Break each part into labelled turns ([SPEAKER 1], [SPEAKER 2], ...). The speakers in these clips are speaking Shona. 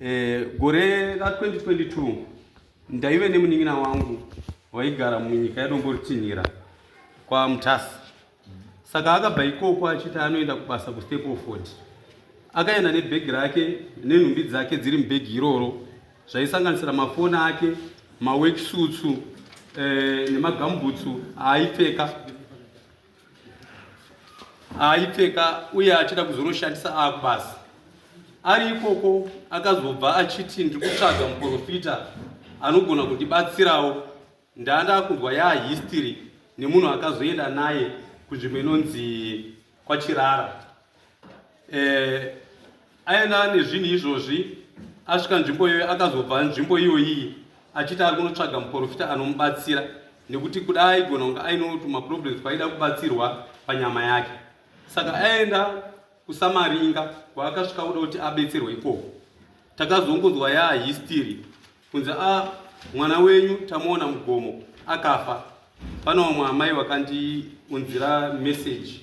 [SPEAKER 1] Eh, gore ra 2022 ndaive nemunin'ina wangu waigara munyika yaDomborutinhira kwaMutasa. Saka akabva ikoko achiti anoenda kubasa kuStapleford. Akaenda nebhegi rake nenhumbi dzake dziri mubhegi iroro zvaisanganisira mafoni ake, maworksuits eh, nemagambutsu aaipfeka aaipfeka uye achida kuzonoshandisa aakubasa. Ari ikoko akazobva achiti ndiri kutsvaga muprofita anogona kundibatsirawo Ndandakunzwa yaa history nemunhu akazoenda naye kunzvimbo inonzi kwaChirara. Eh, aenda nezvinhu izvozvi asvika nzvimbo iyoyo akazobva nzvimbo iyoyi achiti ari kunotsvaga muprofita anomubatsira nekuti kuda aigona kunge aine tumaproblems kwaida kubatsirwa panyama yake. Saka aenda kuSamaringa kwaakasvika kuda kuti abetserwe ikoko. Takazongonzwa yaa history kunzi a ah, mwana wenyu tamuona mugomo akafa pane vamwe amai vakandiunzira message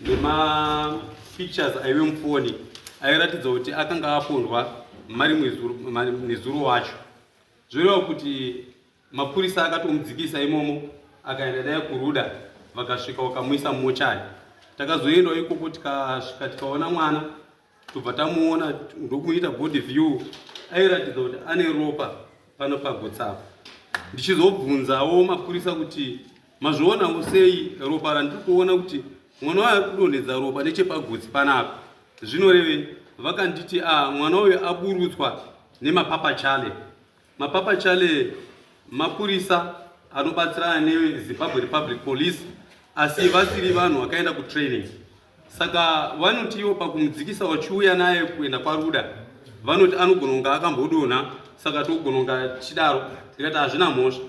[SPEAKER 1] nemapictures aive mufoni airatidza kuti akanga apondwa mari nezuro wacho zvoreva kuti mapurisa akatomudzikisa imomo akaenda naye kuruda vakasvika vakamuisa mumochari takazoendawo ikoko tikasvika tikaona mwana tobva tamuona ndokumuita body view airatidza kuti ane ropa pano pagotsi apa ndichizobvunzawo mapurisa kuti mazvionawo sei ropa randiri kuona kuti mwana uyo ari kudonhedza ropa nechepagotsi panapa zvinorevei vakanditi a ah, mwana uyo aburutswa nemapapa chale Mapapa Chale mapurisa anobatsirana neZimbabwe Republic Police asi vasiri vanhu vakaenda kutraining. Saka vanoti ivo pakumudzikisa vachiuya naye kuenda kwaRuda vanoti anogona kunge akambodonha saka togona kunge tichidaro tikati hazvina mhosva.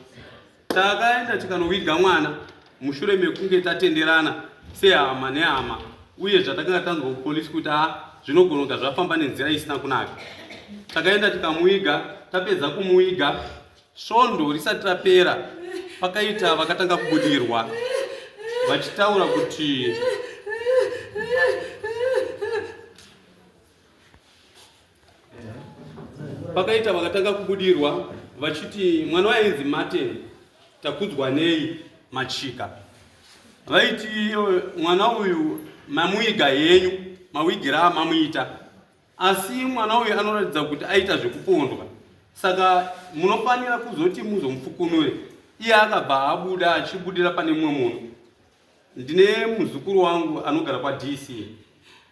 [SPEAKER 1] Takaenda tikanoviga mwana mushure mekunge tatenderana sehama nehama uye zvatakanga tanzwa kupolisi kuti a zvinogona kunga zvafamba nenzira isina kunaka. Takaenda tikamuviga, tapedza kumuviga svondo risati rapera pakaita vakatanga kubudirwa vachitaura kuti Pakaita vakatanga kubudirwa vachiti mwana wainzi Martin takudzwa nei Machika. Vaiti mwana uyu mamuiga henyu mawigira amamuita asi mwana uyu anoratidza kuti aita zvekupondwa saka munofanira kuzoti muzomufukunure. Iye akabva abuda achibudira pane mumwe munhu. Ndine muzukuru wangu anogara kwaDC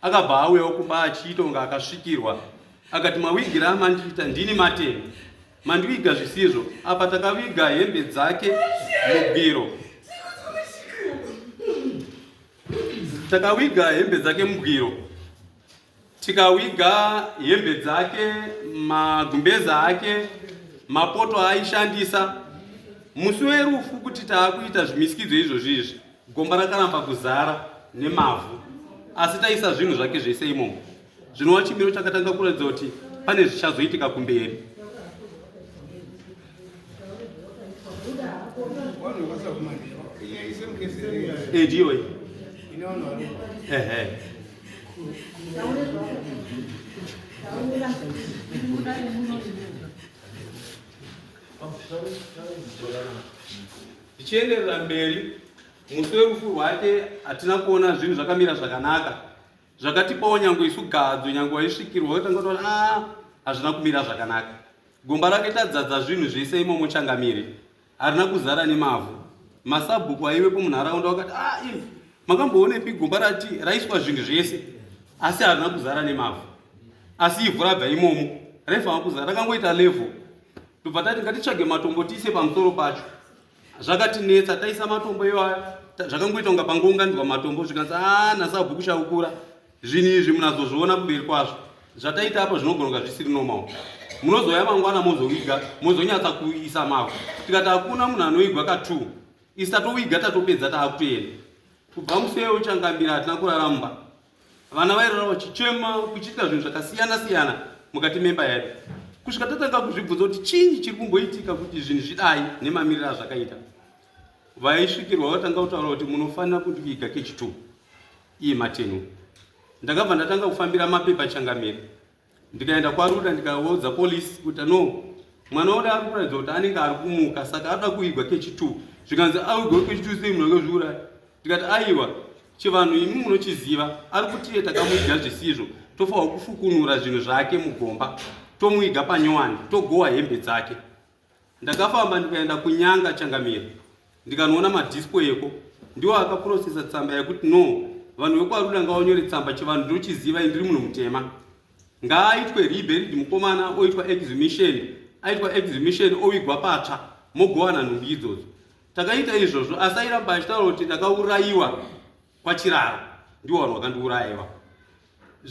[SPEAKER 1] akabva auyawo kumba achiita kunge akasvikirwa akati mawigira amandiita ndini mateni mandiwiga zvisizvo apa takaviga hembe dzake mubwiro takawiga hembe dzake mubwiro Tikawiga hembe dzake, magumbeza ake, mapoto aaishandisa. Musi werufu kuti taakuita zvimisikidzo izvozvi izvi, gomba rakaramba kuzara nemavhu asi taisa zvinhu zvake zvese imomo zvinova chimiro chakatanga kuratidza kuti pane zvichazoitika kumberi. Ndiyo iyi. Ehe. Tichienderera mberi, musi werufu rwake hatina kuona zvinhu zvakamira zvakanaka zvakatipawo nyange isu gadzo nyange waisvikirwa wakatanga kutaura a ah, hazvina kumira zvakanaka gomba rake tadzadza zvinhu zvese imomo changamire Harina kuzara nemavhu. Masabhuku aivepo munharaunda vakati ah, imi makamboonepi gomba rati raiswa zvinhu zvese asi harina kuzara nemavhu asi ivhu rabva imomo raifanira kuzara rakangoita level tobva tati ngatitsvage matombo tiise pamusoro pacho zvakatinetsa taisa matombo iwayo zvakangoita kunga pangounganidzwa matombo zvikanzi a ah, nasabhuku chaukura Zvinhu izvi munazozviona kumberi kwazvo. Zvataita apa zvinogona kunga zvisiri normal. Munozouya mangwana mozowiga, mozonyatsa kuisa mavhu. Tikati hakuna munhu anoigwa ka two. Isu tatowiga tatopedza taakutoenda. Kubva musi iwoyo changamira hatina kurara mumba. Vana vairara vachichema kuchiitika zvinhu zvakasiyana siyana mukati memba yedu. Kusvika tatanga kuzvibvunza kuti chinyi chiri kumboitika kuti zvinhu zvidai nemamiriro azvakaita. Vaisvikirwa vatanga kutaura kuti munofanira kundiviga kechi two. Iye Martin. Ndakabva ndatanga kufambira mapepa changamire. Ndikaenda kwaRuda, ndikaudza polisi kuti no, mwana wode ari kuratidza kuti anenge ari kumuka, saka arikuda kuigwa kechi2. Zvikanzi, "Aigwa kechi2 sei munhu akazviuraya?" Ndikati, "Aiwa, chivanhu imi munochiziva, ari kutiye takamuiga zvisizvo, tofanwa kufukunura zvinhu zvake mugomba, tomuiga panyowani, togowa hembe dzake." Ndakafamba ndikaenda kuNyanga, changamire, ndikanoona madispo eko, ndiwo akaprocessa tsamba yekuti no, vanhu vekwaRuda ngavanyore tsamba. Chivanhu ndinochiziva, ndiri munhu mutema. Ngaaitwe reburied mukomana, oitwa exhumation, aitwa exhumation, owigwa patsva, mogowana nhumbi idzodzo. Takaita izvozvo, asi airamba achitaura kuti ndakaurayiwa kwaChirara, ndiwo vanhu vakandiurayiwa.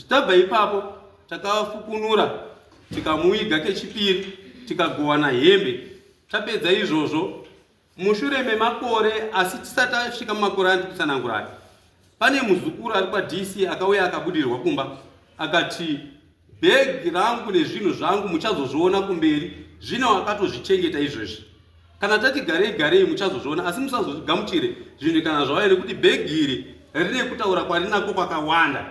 [SPEAKER 1] Tabva ipapo, takafukunura, tikamuiga kechipiri, tikagowana hembe. Tapedza izvozvo, mushure memakore, asi tisati tasvika mumakore andi kutsananguraya, pane muzukuru ari kwaDC akauya akabudirwa kumba, akati, "Bhegi rangu nezvinhu zvangu muchazozviona kumberi." Zvino akatozvichengeta izvezvi. Kana tati garei garei, muchazozviona, asi musazozvigamuchire zvinhu kana zvauya, nekuti bhegi iri rine kutaura kwarinako kwakawanda.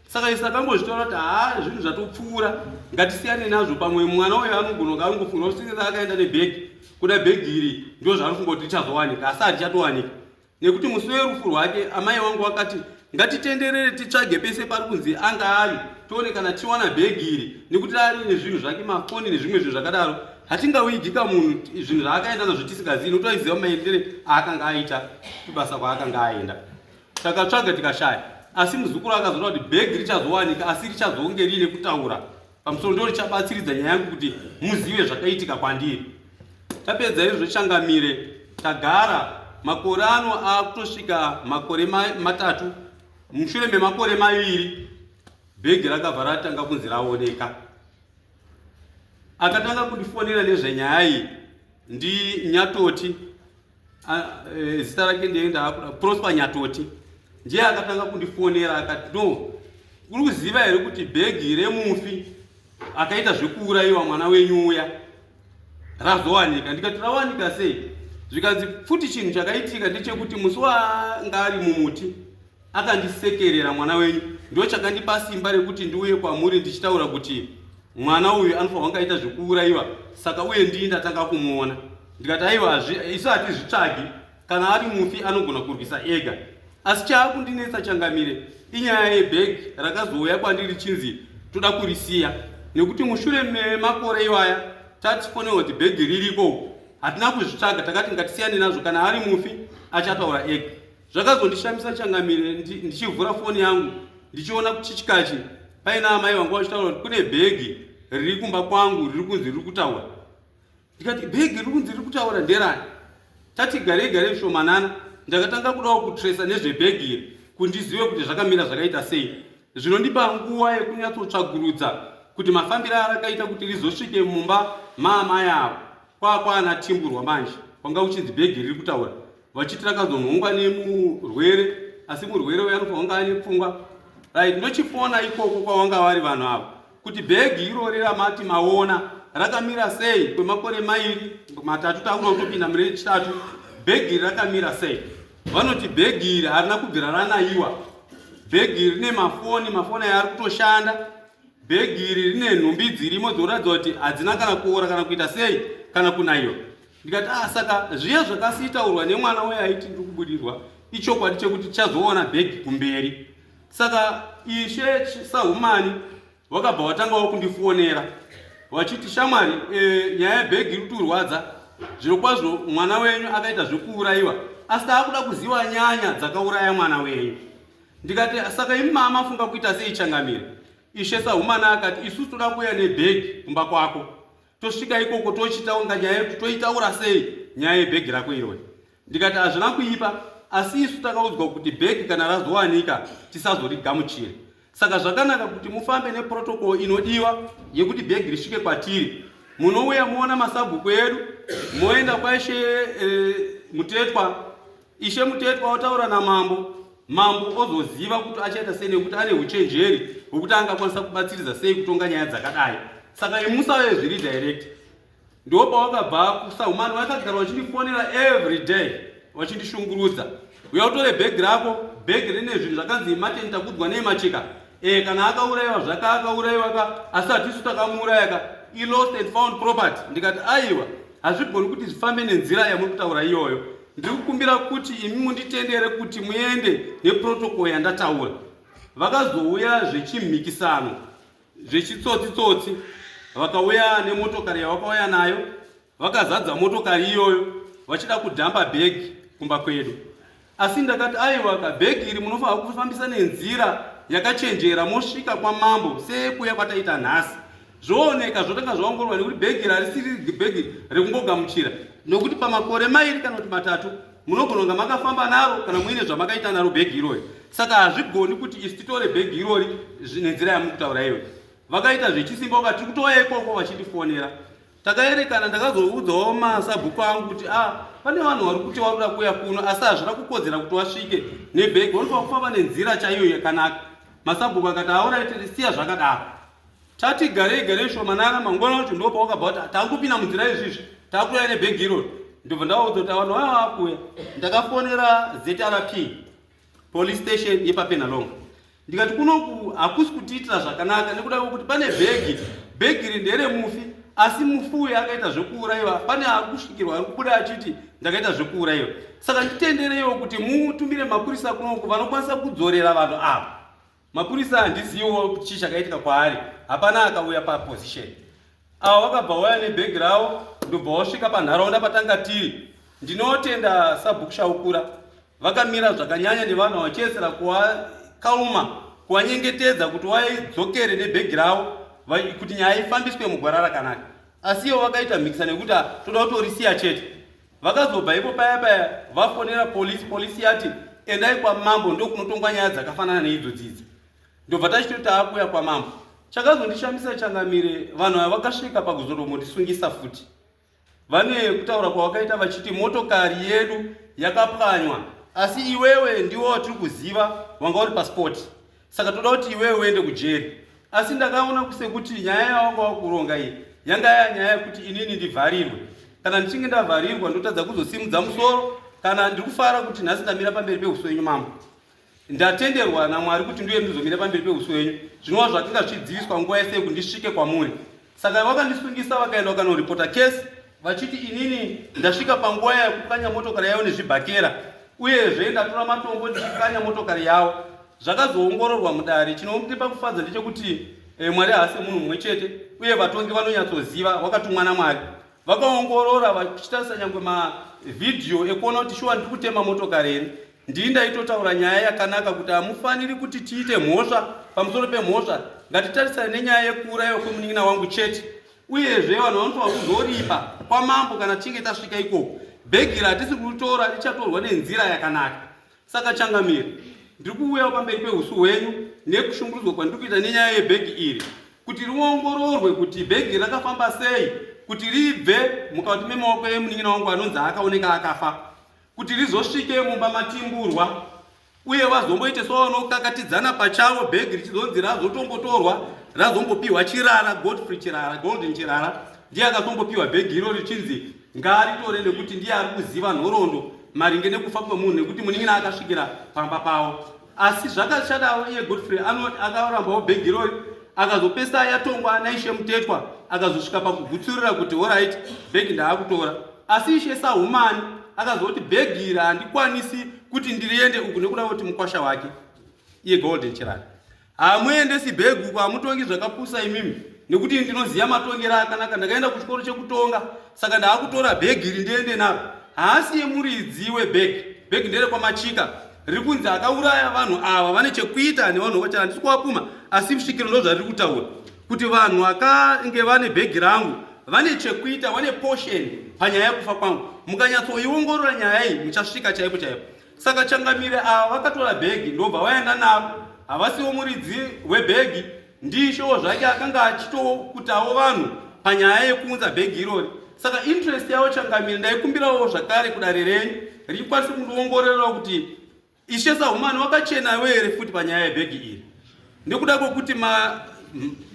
[SPEAKER 1] Saka isu takangozvitaura kuti haa, zvinhu zvatopfuura, ngatisiyane nazvo. Pamwe mwana uyo anogona kunge anongofunga kuti sinza akaenda nebhegi, kuda bhegi iri ndo zvaanofunga kuti richazowanika, asi harichatowanika, nekuti musi werufu rwake amai vangu vakati, "Ngatitenderere, titsvage pese pari kunzi anga ari, tione kana tiwana bhegi iri," nekuti ari nezvinhu zvake, mafoni nezvimwe zvinhu zvakadaro. Hatingawigika munhu zvinhu zvaakaenda nazvo tisingazivi, nokuti aiziva maendere aakanga aita kubasa kwaakanga aenda. Takatsvaga, tikashaya, asi muzukuru akazoona kuti bhegi richazowanika, asi richazonge riine kutaura pamusoro, ndo richabatsiridza nyaya yangu kuti muzive zvakaitika kwandiri. Tapedza izvo, changamire, tagara makore ano akutosvika makore 3. Mushure memakore 2, bhegi rakabva ratanga kunzi raoneka. Akatanga kundifonera nezvenyaya iyi ndiNyatoti, zita rake ndaakuda, Prosper Nyatoti. Ndiye akatanga kundifonera, akati, "No, uri kuziva here kuti bhegi remufi akaita zvekuurayiwa, mwana wenyu uya, razowanika?" Ndikati, "Rawanika sei?" Zvikanzi, "Futi chinhu chakaitika ndechekuti musi waanga ari mumuti akandisekerera mwana wenyu, ndo chakandipa simba rekuti ndiuye kwamuri ndichitaura kuti mwana uyu anofanirwa kunge aita zvekuurayiwa, saka uye ndii ndatanga kumuona." Ndikati, "Aiwa, isu hatizvitsvagi, kana ari mufi anogona kurwisa ega. Asi chaakundinetsa, changamire, inyaya yebhegi rakazouya kwandiri chinzi toda kurisiya, nekuti mushure memakore iwaya tatifonerwa kuti bhegi ririko, hatina kuzvitsvaga, takati ngatisiyane nazvo, kana ari mufi achataura ega." Zvakazondishamisa, changamire, ndichivhura foni yangu, ndichiona kuchichikachi paina amai vangu vachitaura kuti kune bhegi riri kumba kwangu riri kunzi riri kutaura. Ndikati, "Bhegi riri kunzi riri kutaura nderani?" Tati garei garei shomanana, ndakatanga kudawo kutracer nezvebhegi iri, kundizive kuti zvakamira zvakaita sei. Zvinondipa nguva yekunyatsotsvagurudza kuti mafambiro arakaita kuti rizosvike mumba maamai avo kwakwana timburwa manje, kwanga kuchinzi bhegi riri kutaura, vachiti rakazonhongwa nemurwere, asi murwere uyo anofanira kunge ane pfungwa, right? Ndochifona ikoko kwavanga vari vanhu ava kuti bhegi irori ramati maona rakamira sei? Kwemakore 2, 3, takuda kutopinda mune chitatu, bhegi iri rakamira sei? Vanoti bhegi iri harina kubvira ranayiwa, bhegi iri rine mafoni, mafoni aya ari kutoshanda, bhegi iri rine nhumbi dzirimo dzinoratidza kuti hadzina kana kuora kana kuita sei kana kunayiwa. Ndikati, "Ah, saka zviya zvakasitaurwa nemwana uyo aiti ndiri kubudirwa ichokwadi chekuti tichazoona bhegi kumberi." Saka ishe Sahumani vakabva vatangawo kundifonera vachiti, "Shamwari, nyaya yebhegi iri kutirwadza. Zviro kwazvo mwana wenyu akaita zvekuurayiwa, asi taakuda kuziva nyanya dzakauraya mwana wenyu." Ndikati, "Saka imi maamafunga kuita sei, changamire?" Ishe Sahumani akati, "Isusu toda kuuya nebhegi kumba kwako, tosvika ikoko tochitaunga nyaya yetu, toitaura sei nyaya yebhegi rako irori." Ndikati, "Hazvina kuipa, asi isu takaudzwa kuti bhegi kana razowanika tisazorigamuchire, saka zvakanaka kuti mufambe neprotocol inodiwa yekuti bhegi risvike kwatiri. Munouya muona masabhuku edu, moenda kwaishe Mutetwa, ishe Mutetwa otaura namambo, mambo ozoziva kuti achaita sei, nekuti ane uchenjeri hwekuti angakwanisa kubatsiridza sei kutonga nyaya dzakadai. Saka imusave zviri direct." Ndo pawakabva kuSahumani, vakagara vachindifonera every day vachindishungurudza, "Uya utore bhegi rako, bhegi rine zvinhu zvakanzi Martin Takudzwa neMachika." E, kana akaurayiwa zvake akaurayiwa ka, asi hatisu takamuuraya ka, ilost and found property. Ndikati aiwa, hazvigoni kuti zvifambe nenzira yamuri kutaura iyoyo. Ndiri kukumbira kuti imi munditendere kuti muende neprotocol yandataura. Vakazouya zvechimhikisano zvechitsotsi-tsotsi, vakauya nemotokari yavakauya nayo, vakazadza motokari iyoyo vachida kudhamba bhegi kumba kwedu. Asi ndakati aiwa ka, bhegi iri munofanira kufambisa nenzira yakachenjera, mosvika kwamambo sekuya kwataita nhasi, zvooneka zvotanga zvaongororwa, nekuti bhegi iri harisiri bhegi rekungogamuchira, nokuti pamakore mairi kana kuti matatu munogona kunga makafamba naro kana muine zvamakaita naro bhegi irori. Saka hazvigoni kuti isu titore bhegi irori nenzira yamuri kutaura iyoyo. Vakaita zvechisimba, vakati tiri kutouya ikoko vachindifonera. Takaerekana ndakazoudzawo masabhuku angu kuti a ah, pane vanhu vari kuti vakuda kuuya kuno, asi hazvina kukodzera kuti vasvike nebhegi, vanofanira kufamba nenzira chaiyo yakanaka. Masabhuku akati aoraiti, siya zvakadaro. Tati garei garei shomanana, mangwana wacho ndipo pawakabva kuti takupinda munzira izvizvi, takuuya nebhegi iroro. Ndobva ndavaudza kuti vanhu vaya vakuuya. Ndakafonera ZRP police station yepaPenalonga, ndikati kunoku hakusi kutiitira zvakanaka nekuda kwekuti pane bhegi, bhegi iri nderemufi, asi mufi uyu akaita zvekuurayiwa. Pane ari kusvikirwa ari kubuda achiti ndakaita zvekuurayiwa, saka nditendereiwo kuti mutumire mapurisa kunoku vanokwanisa kudzorera vanhu ava. Mapurisa handiziviwo kuti chii chakaitika kwaari, hapana akauya paposition. Ava vakabva waya nebhegi ravo, ndobva wasvika panharaunda patanga tiri. Ndinotenda sabhuku Shaukura, vakamira zvakanyanya nevanhu vachiesera kuvakalma, kuvanyengetedza kuti vaidzokere nebhegi ravo kuti nyaya ifambiswe mugwara rakanaka. Asi ivo vakaita mhikisano yekuti toda kutorisiya chete. Vakazobva ipo paya paya vafonera polisi, polisi yati endai kwamambo ndokunotongwa nyaya dzakafanana neidzodzidzi. Ndobva tachitoti taakuya kwamambo. Chakazondishamisa changamire, vanhu ava vakasvika pakuzotombondisungisa futi. Vane kutaura kwavakaita vachiti motokari yedu yakapwanywa, asi iwewe ndiwo watiri kuziva wanga uri pasipoti, saka toda kuti iwewe uende kujeri. Asi ndakaona sekuti nyaya yawanga wakuronga iyi yanga yanyaya yekuti inini ndivharirwe. Kana ndichinge ndavharirwa ndotadza kuzosimudza musoro. Kana ndiri kufara kuti nhasi ndamira pamberi peuso wenyu mambo, ndatenderwa naMwari kuti ndiuye ndizomira pamberi peuso wenyu, zvinova zvakanga zvichidziviswa nguva yese yekuti ndisvike kwamuri. Saka vakandisungisa, vakaenda vakanoripota kesi vachiti inini ndasvika panguva yekupwanya motokari yavo nezvibhakera, uyezve ndatora matombo ndichipwanya motokari yavo. Zvakazoongororwa mudare. Chinomupa kufadza ndechekuti Mwari haasi munhu mumwe chete, uye vatongi vanonyatsoziva wakatumwa naMwari. Vakaongorora vachitarisa nyangwe mavhidhiyo ekuona kuti shuwa ndiri kutema motokari here. Ndii ndaitotaura nyaya yakanaka kuti hamufaniri kuti tiite mhosva pamusoro pemhosva, ngatitarisane nenyaya yekuurayiwa kwemunin'ina wangu chete. Uyezve vanhu vanofanira kuzoripa kwamambo kana tichinge tasvika ikoko. Bhegi iri hatisi kuritora, richatorwa nenzira yakanaka. Saka changamire, ndiri kuuyawo pamberi peusu hwenyu nekushungurudzwa kwandiri kuita nenyaya yebhegi iri, kuti riongororwe kuti bhegi rakafamba sei kuti ribve mukati memaoko emunin'ina wangu anonzi akaoneka akafa, kuti rizosvike mumba matimburwa, uye vazomboite sovanokakatidzana pachavo, bhegi richizonzi razotombotorwa, razombopiwa Chirara, Godfrey Chirara, Golden Chirara ndiye akazombopiwa bhegi iro richinzi ngaaritore nekuti ndiye ari kuziva nhoroondo maringe nekufa kwemunhu, nekuti munin'ina akasvikira pamba pavo. Asi zvakashadawo, iye Godfrey anoti akarambawo bhegi irori, akazopesa yatongwa naIshe Mutetwa, akazosvika pakugutsurira kuti horait, bhegi ndaakutora. Asi Ishe Sahumani akazoti bhegi iri handikwanisi kuti ndiriende uku nekuda kuti mukwasha wake iye Golden Chirara. Hamuendesi bhegi uku, hamutongi zvakapusa imimi, nekuti ndinoziva matongero akanaka, ndakaenda kuchikoro chekutonga, saka ndaakutora bhegi iri ndiende naro. Haasi yemuridzi webhegi, bhegi nderekwamachika, riri kunzi akauraya vanhu ava vane chekuita nevanhu vachara. Handisi kuvapuma, asi svikiro ndo zvariri kutaura kuti vanhu vakange vane bhegi rangu vane chekuita, vane portion panyaya yekufa kwangu. Mukanyatsoiongorora nyaya iyi muchasvika chaipo chaipo. Saka changamire, ava vakatora bhegi ndobva vaenda naro, havasiwo muridzi webhegi, ndishowo zvake akanga achitokutawo vanhu panyaya yekuunza bhegi irori. Saka interest yavo changamire, ndaikumbirawo zvakare kudare renyu rikwanise kundiongorerawo kuti Ishe Sahumani wakachenawo here futi panyaya yebhegi iri, nekuda kwekuti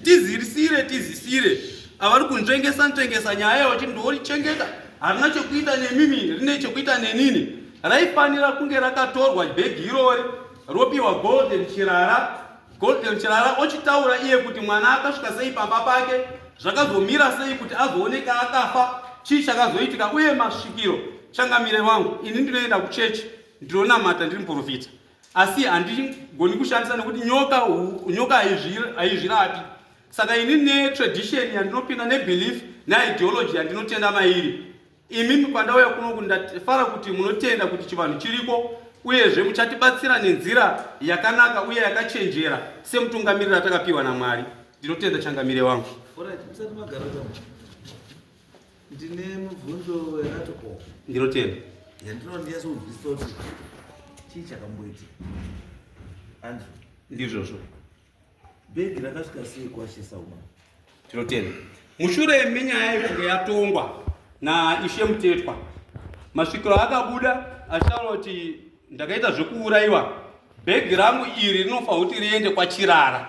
[SPEAKER 1] tizirisire avari kunzvengesa nzvengesa nyaya yacho ndorichengeta, harina chekuita nemimi, rine chekuita nenini. Raifanira kunge rakatorwa bhegi irori ropiwa Golden Chirara. Golden Chirara ochitaura iye kuti mwana akasvika sei pamba pake, zvakazomira sei kuti azooneka akafa, chii chakazoitika uye masvikiro. Changamire wangu, ini ndinoenda kuchechi, ndinonamata, ndiri muprofita, asi handigoni kushandisa nekuti nyoka nyoka haizvirapi. Saka ini netradition yandinopinda nebelief neideology yandinotenda mairi, Imimi kwandauya kunoku ndafara kuti munotenda kuti chivanhu chiriko uyezve muchatibatsira nenzira yakanaka uye yakachenjera semutungamiriri atakapiwa naMwari. Ndinotenda changamire wangu.
[SPEAKER 2] Alright, musati magara tamu. Ndine mubvunzo yakati o.
[SPEAKER 1] Ndinotenda.
[SPEAKER 2] Yandinondinyatso kunzwisisa kuti chii chakamboitika. Andrew.
[SPEAKER 1] Ndizvozvo.
[SPEAKER 2] Bhegi rakasvika sei kwaShe Sauma?
[SPEAKER 1] Tinotenda. Mushure menyaya yekunge yatongwa naIshe Mutetwa, masvikiro akabuda achitaura kuti ndakaita zvekuurayiwa, bhegi rangu iri rinofanirwa kuti riende kwaChirara.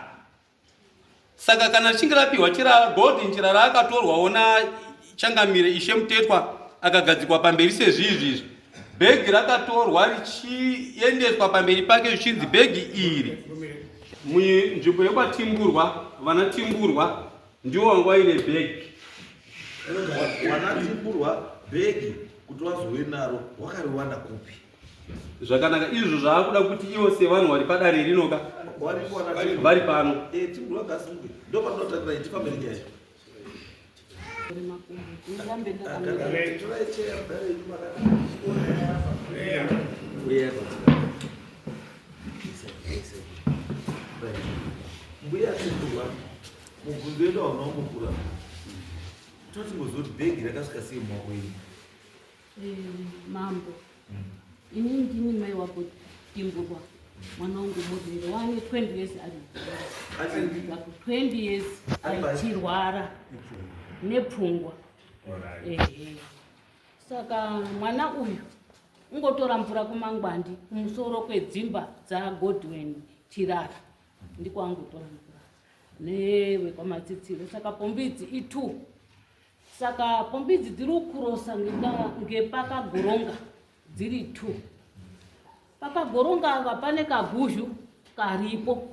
[SPEAKER 1] Saka kana richinge rapiwa Chirara, Golden Chirara akatorwawo naChangamire Ishe Mutetwa akagadzikwa pamberi sezvizvi izvi. Bhegi rakatorwa richiendeswa pamberi pake zvichinzi bhegi iri munzvimbo yekwaTimburwa, vana Timburwa ndivo vanga vaine bhegi.
[SPEAKER 2] Vana Timburwa bhegi kuti vazove naro wakariwana kupi?
[SPEAKER 1] Zvakanaka izvo zvaakuda kuti ivo sevanhu vari padare rinoka vari pano.
[SPEAKER 2] Eh, Timburwa ngasimuke ndopatinotangira tifambire nyaya. Mbuya Timburwa, mubvunzo wedu hauna kumbokura. Totingozoti bhegi rakasvika sei mumaoko enyu?
[SPEAKER 3] Eh, mambo ini ndini mai wako Timburwa mwana wangu murwere wane 20 years ari 20 years achirwara nepfungwa. Ehe, saka mwana uyu ungotora mvura kumangwandi kumusoro kwedzimba dzaGodwin Chirara, ndiko angotora mvura newekwaMatsitsiro. Saka pombi idzi i2, saka pombi idzi dziri kukurosa ngepakagoronga dziri 2. Pakagoronga ava pane kaguzhu karipo,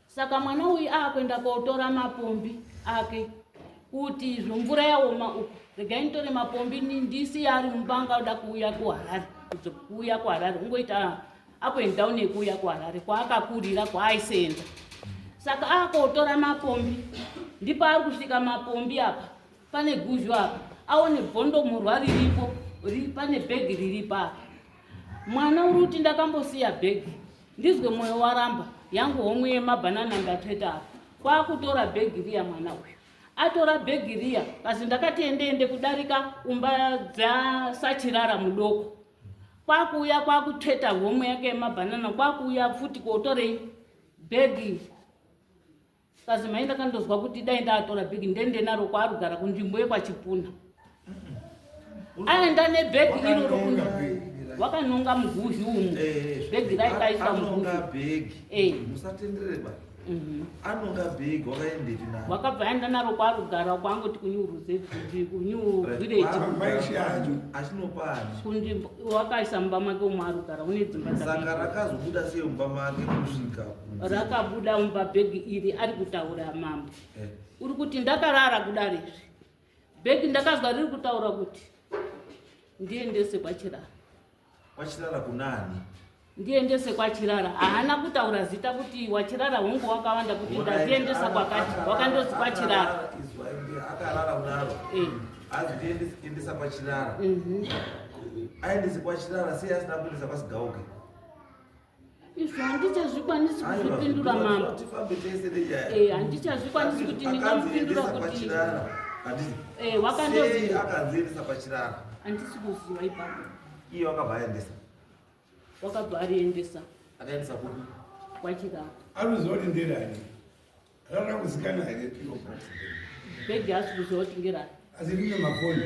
[SPEAKER 3] saka mwana uyu aakuenda kotora mapombi ake kuti izvo mvura yaoma uku, regai nditore mapombi ndisiye ari mumba, angada kuuya kuHarare, kuuya kuHarare ungoita up and down yekuuya kuHarare kwaakakurira kwaaisenza. Saka aakotora mapombi, ndipo ari kusvika mapombi apa pane guzhu apa, aone bhondomurwa riripo pane bhegi riripo apa. Mwana uri kuti ndakambosiya bhegi ndizwe mwoyo waramba yangu homwe yemabhanana ndatsveta apa, kwakutora bhegi riya. Mwana uyu atora bhegi riya kasi ndakati endeende kudarika umba dzaSachirara mudoko, kwakuuya kwakutsveta homwe yake yemabhanana, kwakuuya futi kotorei bhegi. Kazi mai ndakandozwa kuti dai ndatora bhegi ndende naro kwaarugara kunzvimbo yekwaChipuna. Aenda nebhegi iroro wakanonga muguzhi umu, bhegi raikaiswa muguzhi.
[SPEAKER 2] Bhegi musatendereba. Anonga bhegi wakaendepi naro?
[SPEAKER 3] Wakabva aenda naro kwaarugara kwaangoti kuNew Village.
[SPEAKER 2] Achinopani?
[SPEAKER 3] Kunzvimbo wakaisa mumba make umo arugara, une dzimba.
[SPEAKER 2] Saka rakazobuda sei mumba make kusvika
[SPEAKER 3] kunze? Rakabuda mumba bhegi iri, ari kutaura mambo. Uri kuti ndakarara kudari izvi, bhegi ndakazwa riri kutaura kuti ndiendese kwaChirara.
[SPEAKER 2] KwaChirara kunani?
[SPEAKER 3] Ndiendese kwaChirara. Haana kutaura zita kuti waChirara, hongu wakawanda, kuti ndaziendesa kwakati, wakandozi kwaChirara.
[SPEAKER 2] Akarara kudaro azi ndiendesa kwaChirara. Aendese kwaChirara sei asina kuendesa kwaSigauke?
[SPEAKER 3] Izvo handichazvikwanisi kuzvipindura mambo.
[SPEAKER 2] Tifambe tese nenyaya.
[SPEAKER 3] Handichazvikwanisi kuti ndingamupindura
[SPEAKER 2] Akanzi
[SPEAKER 3] kuti
[SPEAKER 2] kwaChirara, handiti?
[SPEAKER 3] Wakandozi
[SPEAKER 2] Sei akanziendesa kwaChirara?
[SPEAKER 3] Handisi kuziva ipapo.
[SPEAKER 2] Iye wakabva aendesa?
[SPEAKER 3] Wakabva ariendesa.
[SPEAKER 2] Akaendesa kupi?
[SPEAKER 3] KwaChirara.
[SPEAKER 4] Anoziva kuti nderani? Rara kuzikana here P.O Box?
[SPEAKER 3] Bhegi haasi kuziva kuti ngerari.
[SPEAKER 4] Asi rine mafoni?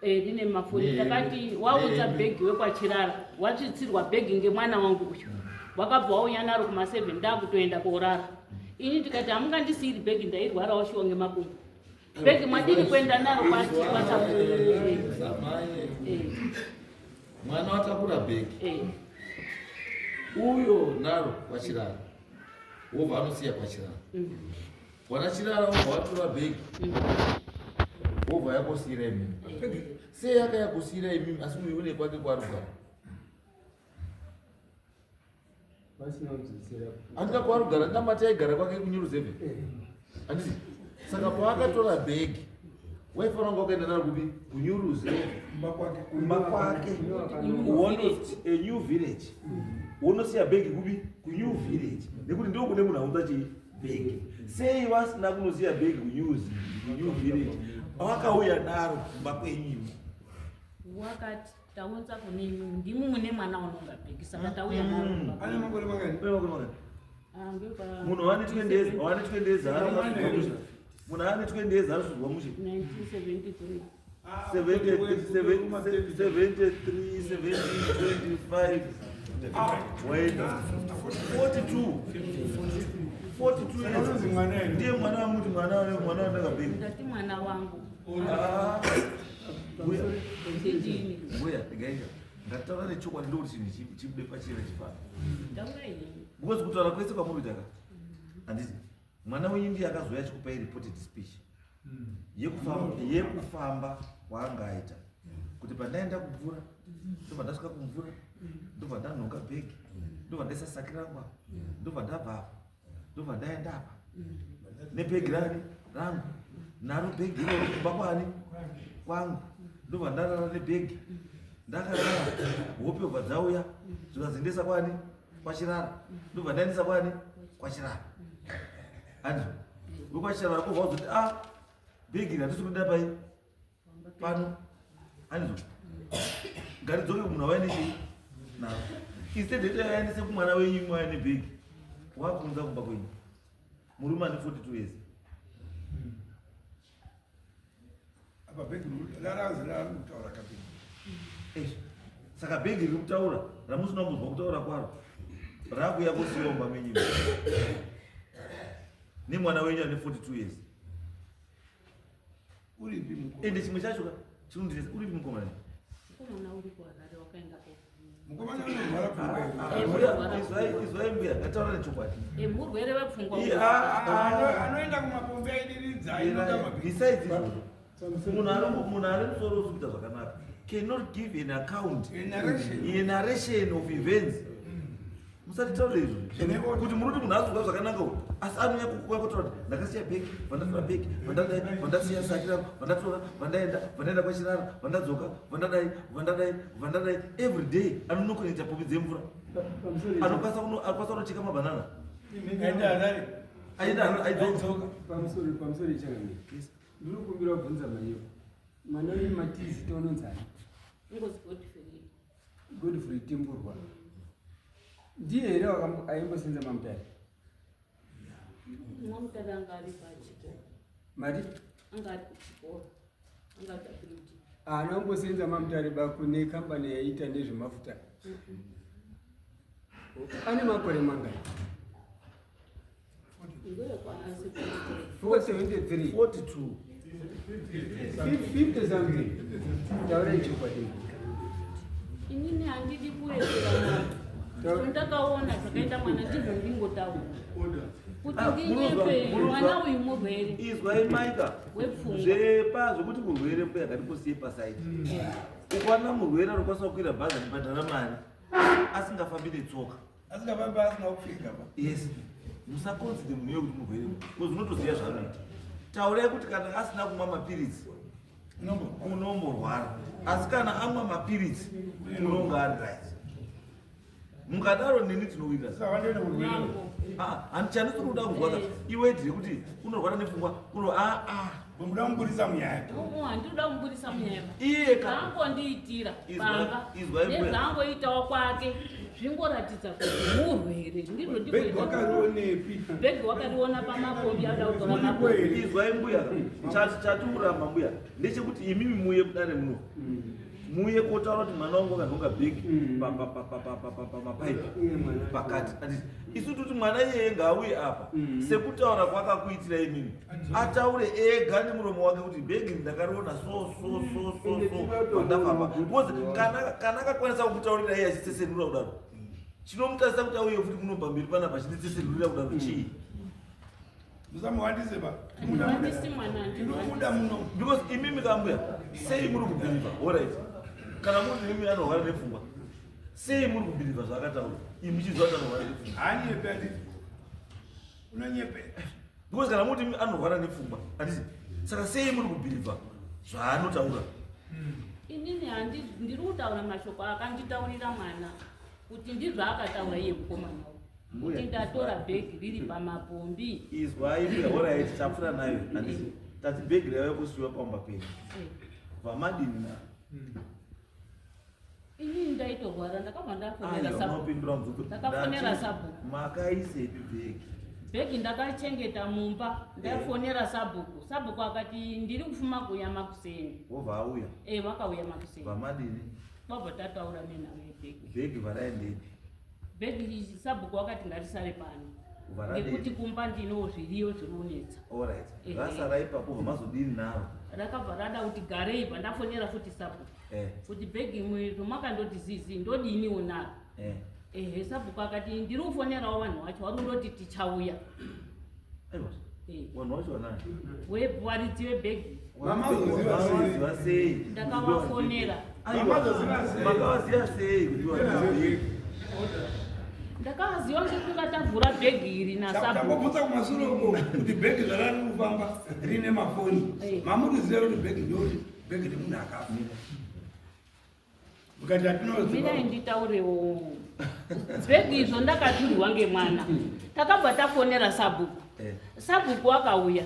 [SPEAKER 3] Rine mafoni. Takati waudza bhegi wekwaChirara, watsvitsirwa bhegi ngemwana wangu uyu, wakabva wauya naro kuma7, ndakutoenda korara ini. Ndikati hamungandisiyiri bhegi, ndairwara washiwa ngemakumbo, bhegi mwadini kuenda naro kwasabu?
[SPEAKER 2] Mwana watakura bhegi uyo naro kwaChirara. Wobva anosiya kwaChirara. Wana Chirara wobva watora bhegi. Wobva yakosiyira imimi. Sei yakayakosiyira imimi asi uyu une kwake kwaari kugara? Andina kwaari kugara, andina mati aigara kwake kuNyuruzevhe. Anditi? Saka paakatora bhegi waifanira kunge wakaenda naro kupi? KuNyuruzevhe. Kumba kwake. A new village. Wonosiya bhegi kupi? KuNew village. Nekuti ndiko kune munhu aunza chii? Bhegi. Sei vasina kunosiya bhegi kuNew village? Wakauya naro kumba kwenyu imi.
[SPEAKER 3] Wakati taunza kune imi ndimi mune mwana unonga bhegi saka tauya naro.
[SPEAKER 4] Ane makore mangani?
[SPEAKER 2] Ane makore mangani? Munhu ane 20 years, ane 20 years munhu ane 20 years anosuzwa mushe.
[SPEAKER 3] 1973.
[SPEAKER 2] 73, 70, 25, waenda 42, 42 years. Ndiye mwana wamuti mwana mwana wandakabheka.
[SPEAKER 3] Ndati mwana wangu.
[SPEAKER 2] Ndini. Mbuya, ndigaita. Ngataura nechokwadi ndokuti chinhu chibude pachena chifambe.
[SPEAKER 3] Taura ini.
[SPEAKER 2] Because kutaura kwese kwamuri kuita ka. Handiti mwana wenyu ndiye akazouya achikupai reported speech. Yekufamba kwaanga aita. Kuti pandaenda kumvura, ndobva ndasvika kumvura, ndobva ndanhonga bhegi, ndobva ndaisa saki rangu apa, ndobva ndabva apa, ndobva ndaenda apa. Nebhegi rani rangu, naro bhegi iroro kumba kwani kwangu, ndobva ndarara nebhegi. Ndakarara, hope obva dzauya, zvikazindesa kwani kwaChirara, ndobva ndaendesa kwani kwaChirara. Andrew, wekwaChirara kubva wazoti ah bhegi iri hatisi kuda pai pano. Andrew, ngaridzoke kumunhu waine chii naro. Instead yekuti aendese kumwana wenyu imwe aine bhegi, wakunza kumba kwenyu. Murume ane 42 years.
[SPEAKER 4] Apa bhegi raranzi rari kutaura kabhegi.
[SPEAKER 2] Saka bhegi riri kutaura ramusina kumbozwa kutaura kwaro rakuya kusiya mumba menyu nemwana wenyu ane 42 years.
[SPEAKER 4] Uripi mukoma?
[SPEAKER 2] Ende chimwe chacho ka chinondinetsa, uripi mukomana?
[SPEAKER 3] Mukomana uri kuHarare wakaenda ko.
[SPEAKER 4] Mukomana unorwara pfungwa here?
[SPEAKER 2] Izwai mbuya, ngataura nechokwadi.
[SPEAKER 3] Murwere wepfungwa.
[SPEAKER 4] Anoenda kumapombi aidiridza ainoda mabhegi.
[SPEAKER 2] Besides izvozvo, munhu ari musoro usi kuita zvakanaka cannot give an account,
[SPEAKER 4] A narration.
[SPEAKER 2] a narration of events. Musatitaure izvo kuti muri kuti munhu azozwa zvakanaka uyu, asi anouya kukuya kutaura kuti ndakasiya bhegi, vandatora bhegi, vandadai, vandasiya saki rangu, vandatora, vandaenda, vandaenda kwaChirara, vandadzoka, vandadai, vandadai, vandadai. Every day anonokoneta pombi dzemvura, anokwanisa kunocheka mabhanana,
[SPEAKER 4] Aenda Harare.
[SPEAKER 2] aenda aidzoka.
[SPEAKER 5] Pamusoro ichangamira, ndiri kukumbira kubvunza maiyo mwana uyu matizi tononzani.
[SPEAKER 3] Ingozi Godfrey.
[SPEAKER 5] Godfrey Timburwa ndiye here aimbosenza maMutare?
[SPEAKER 3] MwaMutare anga ari pachikoro.
[SPEAKER 5] Mari
[SPEAKER 3] Anga ari kuchikoro. Anga ari WD.
[SPEAKER 5] Haana kumbosenza maMutare ba kune kambani yaiita nezvemafuta? Ane makore mangani?
[SPEAKER 3] Ngeyekwaasi.
[SPEAKER 5] 73.
[SPEAKER 2] 42.
[SPEAKER 5] 50 something. Taurai chokwadi.
[SPEAKER 3] Inini handidi kuwedzera mwana. Ndakaona zvakaita mwana, ndizvo ndingotaura. Kuti
[SPEAKER 2] Ah,
[SPEAKER 3] ndinyepe,
[SPEAKER 2] munozwa-
[SPEAKER 3] mwana uyu murwere
[SPEAKER 2] Izwai maika
[SPEAKER 3] wepfungwa.
[SPEAKER 2] zvepa zvekuti murwere mbuya ngatikusiye pasaidi. Ukwana murwere anokwanisa kukwira bhazi achibhadhara mari asingafambi netsoka.
[SPEAKER 4] Asingafambi asina kupfeka pa.
[SPEAKER 2] Yes, musaconsider munhu iye kuti murwere because unotoziva zvaanoita. Taurai kuti kana asina kumwa mapiritsi unomborwara, asi kana amwa mapiritsi unonga ari right. Mukadaro neni tinowirira.
[SPEAKER 4] Saka vandoenda kurwere.
[SPEAKER 3] Mambo.
[SPEAKER 2] Handichandisi kuda kunzwa ka iwedhi rekuti unorwara nepfungwa uno aa.
[SPEAKER 4] Muda kumubudisa munyaya.
[SPEAKER 3] Handinoda kumubudisa munyaya.
[SPEAKER 2] Iye ka
[SPEAKER 3] Zvaangondiitira pamba
[SPEAKER 2] Izwai mbuya.
[SPEAKER 3] nezvaangoitawo kwake zvingoratidza kuti murwere, ndizvo
[SPEAKER 4] Bhegi
[SPEAKER 3] ndikuita.
[SPEAKER 4] wakarionepi?
[SPEAKER 3] Bhegi wakariona pamapombi, ada kutora
[SPEAKER 4] Muripo
[SPEAKER 3] mapombi.
[SPEAKER 4] here?
[SPEAKER 2] Izwai mbuya, chatiuramba mbuya ndechekuti imimi muye kudare muno, muye kotaura kuti mwana wangu wakanhonga bhegi pamapaipi
[SPEAKER 5] Iye mwana.
[SPEAKER 2] pakati. Handiti isu toti mwana iyeye ngaauye apa sekutaura kwakakuitira imimi, ataure ega nemuromo wake kuti bhegi ndakariona so so so so so pandafamba, because kana akakwanisa kukutaurira iye achitsesenura kudaro. Chinomutarisa kuti auye futi kuno pamberi panapa chinditsetsenurira kudaro chii?
[SPEAKER 4] Musamuwandise ba.
[SPEAKER 3] Handisi mwana.
[SPEAKER 4] Tinomuda muno.
[SPEAKER 2] Because imimi kambuya, sei muri kubhilivha? Alright, kana muri kuti imimi anorwara nepfungwa, sei muri kubhilivha zvaakataura imi muchiziva kuti anorwara nepfungwa?
[SPEAKER 4] Haanyepe, handiti? Unonyepe.
[SPEAKER 2] Because kana muri kuti imi anorwara nepfungwa, handiti? Saka sei muri kubhilivha zvaanotaura?
[SPEAKER 3] Inini handi ndiri kutaura mashoko akanditaurira mwana kuti ndizvo akataura iye mukomana uyu, kuti ndatora bhegi riri pamapombi.
[SPEAKER 2] Izwai mbuya, alright, tapfuura nayo, handiti? Tati bhegi raiva kusiyiwa pamba penyu, vamadini na
[SPEAKER 3] Inini ndaitorwara, ndakabva ndafonera
[SPEAKER 2] Aiwa,
[SPEAKER 3] sabhuku.
[SPEAKER 2] unopindura mubvunzo.
[SPEAKER 3] Ndakafonera
[SPEAKER 2] Ndati,
[SPEAKER 3] sabhuku.
[SPEAKER 2] Makaisepi bhegi?
[SPEAKER 3] Bhegi ndakachengeta mumba. Ndafonera sabhuku, sabhuku akati ndiri kufuma kuuya makuseni.
[SPEAKER 2] Wobva auya?
[SPEAKER 3] E, vakauya makuseni.
[SPEAKER 2] Vamadini?
[SPEAKER 3] Kwabva tataura nenhau yebhegi.
[SPEAKER 2] Bhegi varaendepi?
[SPEAKER 3] Bhegi sabhuku wakati ngarisare pano
[SPEAKER 2] Varadini?
[SPEAKER 3] nekuti kumba ndino zviriyo zviri kunetsa.
[SPEAKER 2] Alright.
[SPEAKER 3] Ehe.
[SPEAKER 2] Rasara ipapo, vamazodini naro?
[SPEAKER 3] Rakabva rada kuti garei, bva ndafonera futi sabhuku kuti bhegi imwe zvomakandoti zizi, ndodiniwo naro? Ehe, sabhuku akati ndiri kufonerawo vanhu vacho, vari kundoti tichauya.
[SPEAKER 2] Aiwa.
[SPEAKER 3] Eh.
[SPEAKER 2] Vanhu vacho vanani?
[SPEAKER 3] Varidzi vebhegi.
[SPEAKER 4] Vamazoziva sei?
[SPEAKER 2] Vamaziva sei?
[SPEAKER 3] Ndakavafonera.
[SPEAKER 2] Aiwa,
[SPEAKER 4] Vamazoziva sei?
[SPEAKER 2] makavaziva sei kuti varidzi vebhegi?
[SPEAKER 3] Ndakavaziva ngekunga tavhura bhegi iri nasabhuku.
[SPEAKER 4] Tambobvunza kumasure uko kuti bhegi zvarari kufamba rine mafoni. Mamuriziva kuti bhegi ndori bhegi remunhu akafa? Mukati
[SPEAKER 3] Mirai.
[SPEAKER 4] hatinoziva.
[SPEAKER 3] Nditaurewo. Bhegi izvo ndakaturwa ngemwana, takabva tafonera sabhuku. Sabhuku akauya,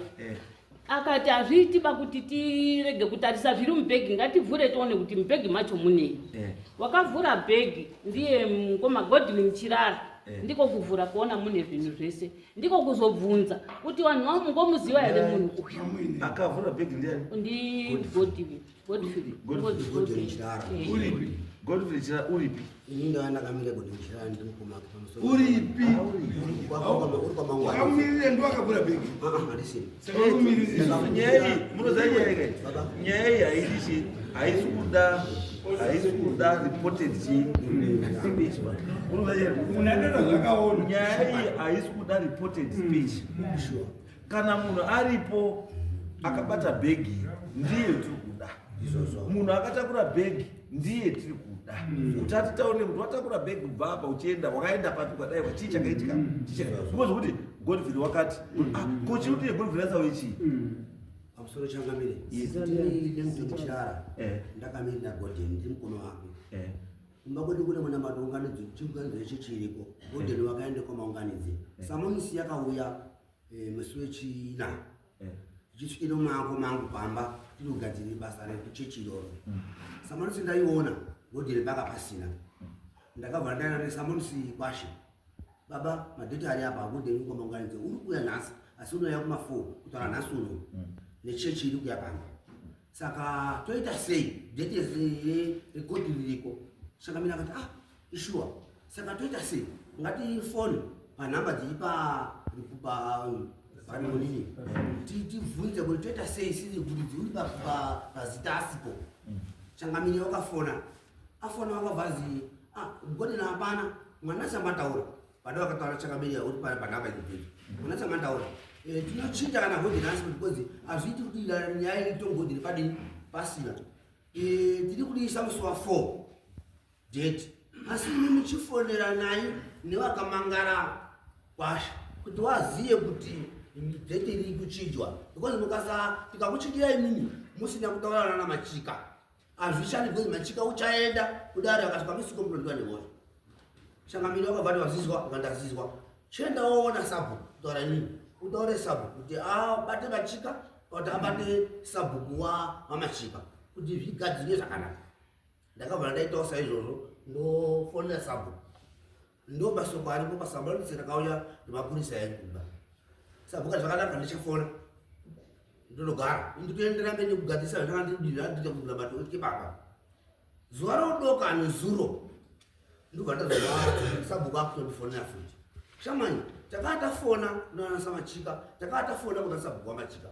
[SPEAKER 3] akati hazviiti ba kuti tirege kutarisa zviri mubhegi, ngativhure tione kuti mubhegi macho munei. Wakavhura bhegi ndiye mukoma Godwin Chirara. Ndiko kuvhura kuona mune zvinhu zvese, ndiko kuzobvunza kuti vanhu vamungomuziva here munhu uyu.
[SPEAKER 4] Mamuine.
[SPEAKER 2] Akavhura bhegi ndiani?
[SPEAKER 3] Ndi Godwin, Godfrey.
[SPEAKER 2] Godfrey.
[SPEAKER 6] Godwin Chirara.
[SPEAKER 4] Uripi?
[SPEAKER 2] Godfrey Chirara uripi?
[SPEAKER 6] Ini ndava ndakamira Godwin Chirara, ndiri mukoma wake pamusoro.
[SPEAKER 4] Uripi?
[SPEAKER 6] Uri kwamangwana.
[SPEAKER 4] Wakamumirire ndo akavhura bhegi?
[SPEAKER 6] Handisini.
[SPEAKER 4] Saka wakumirire.
[SPEAKER 2] Nyaya iyi, munoziva nyaya iyi?
[SPEAKER 6] Baba.
[SPEAKER 2] Nyaya iyi haidi chi, haisi kuda reported chi speech ba. Munoziva nyaya iyi?
[SPEAKER 4] Unadaro zvakaona.
[SPEAKER 2] Nyaya iyi haisi kuda reported speech.
[SPEAKER 6] Sure.
[SPEAKER 2] Kana munhu aripo akabata bhegi, ndiye tiri kuda.
[SPEAKER 6] Izvozvo.
[SPEAKER 2] Munhu akatakura bhegi ndiye tiri kuda kuti atitaurire kuti watakura bhegi kubva apa uchienda, wakaenda papi, kwadai, chii chakaitika, chii chakaitika. Because kuti Godfrey wakati, ah, ko chiri kuti Godfrey asauye chii?
[SPEAKER 6] Pamusoro changamire.
[SPEAKER 2] Yes.
[SPEAKER 6] Ndini Lemton Chirara. Ndakamirira Godwin, ndiri mukoma wake. Kumba kwedu kune muna maunganidzo, chiunganidzo ichi chiriko. Godwin wakaenda kwamaunganidzi. Samonisi yakauya musi wechina. Ichisvikira mumaoko mangu pamba tiri kugadzirira basa rekuchechi iroro. Samonisi ndaiona Godwin paka pasina. Ndakabva ndaenda nesamonisi kwashe. Baba, madheti ari apa, Godwin kwamaunganidzo uri kuuya nhasi, asi unouya kuma4 kutaura nhasi uno nechechi iri kuya pamba. Saka toita sei? Dheti rekodhi ririko. Saka mina akati, ah, ishuwa, saka toita sei? Ngatifone panhamba dziri pamonini tibvunze kuti toita sei siri kuti dziri pazita asipo. Changamire wakafona, afona wakabva zi, ah, Godwin hapana. Mwana samataura pada wakataura changamire uri panhamba idzi, mwana samataura. Tinochinja kana Godwin asipo because hazviiti kuti nyaya iri padini pasina. Tiri kudiisa musi wa4 date, asi imi muchifonera naye nevakamangara kwasha kuti waziye kuti date riri kuchinjwa, because mukasa tikakuchinjira imimi musina kutaurana namachika hazvishandi, because machika uchaenda kudare akasvika musiko munondiwa nemhosva. Changamire wakabva ti wazizwa, ukandazizwa, chienda woona sabhuku, kutaura inini utaure sabhuku kuti abate machika, kuti abate sabhuku wamachika kuti zvigadzirwe zvakanaka. Ndakabva ndaitawo saizvozvo, ndofonera sabhuku, ndo masoko aripo pasamonisi rakauya nemapurisa ekumba. Sabhuku ati zvakanaka, ndichafona, ndinogara nditoendera mberi nekugadzirisa zvandanga ndidira kunamata utye baba. Zuva rodoka nezuro ndobva ndazova sabhuku akutondifonera futi, shamani, takaa tafona kunana samachika, takaa tafona kuna sabhuku wamachika,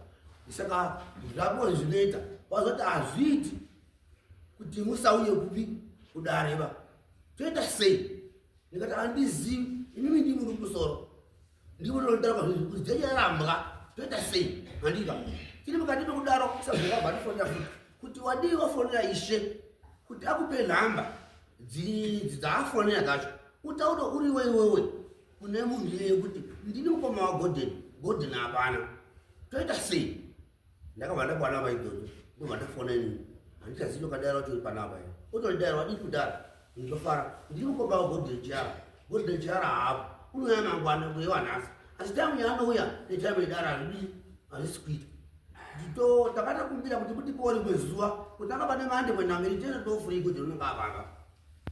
[SPEAKER 6] saka zvapo zvinoita wazoti hazviiti kuti musauye kupi kudareva, toita sei? Ndikati handizivi, imimi ndimi muri musoro. Ndimi munonditarwa zvinhu kuti dzecharambwa toita sei? Handika. Tiri mukati mekudaro sabhuku abva andifonera futi kuti wadii wafonera ishe kuti akupe nhamba dzaafonera dzacho utaure uriwe iwewe kune munhu iyeye kuti ndini mukoma waGorden, Gorden hapana. Toita sei? Ndakabva ndakwana apa idzodzo ndobva ndafona inini handichazivi ndokadaira kuti uri panapa here otondidaira wadii kudhara ndofara ndiri mukoma waGorden Chiara Gorden Chiara haapo unouya mangwana kuyewa nhasi asi time yaanouya netime yedara hazvidii hazvisi kuita ndito takatokumbira kuti mutipewo rimwe zuva kuti akaba nemande kwenhamiri tese tofree kuti unonga apanga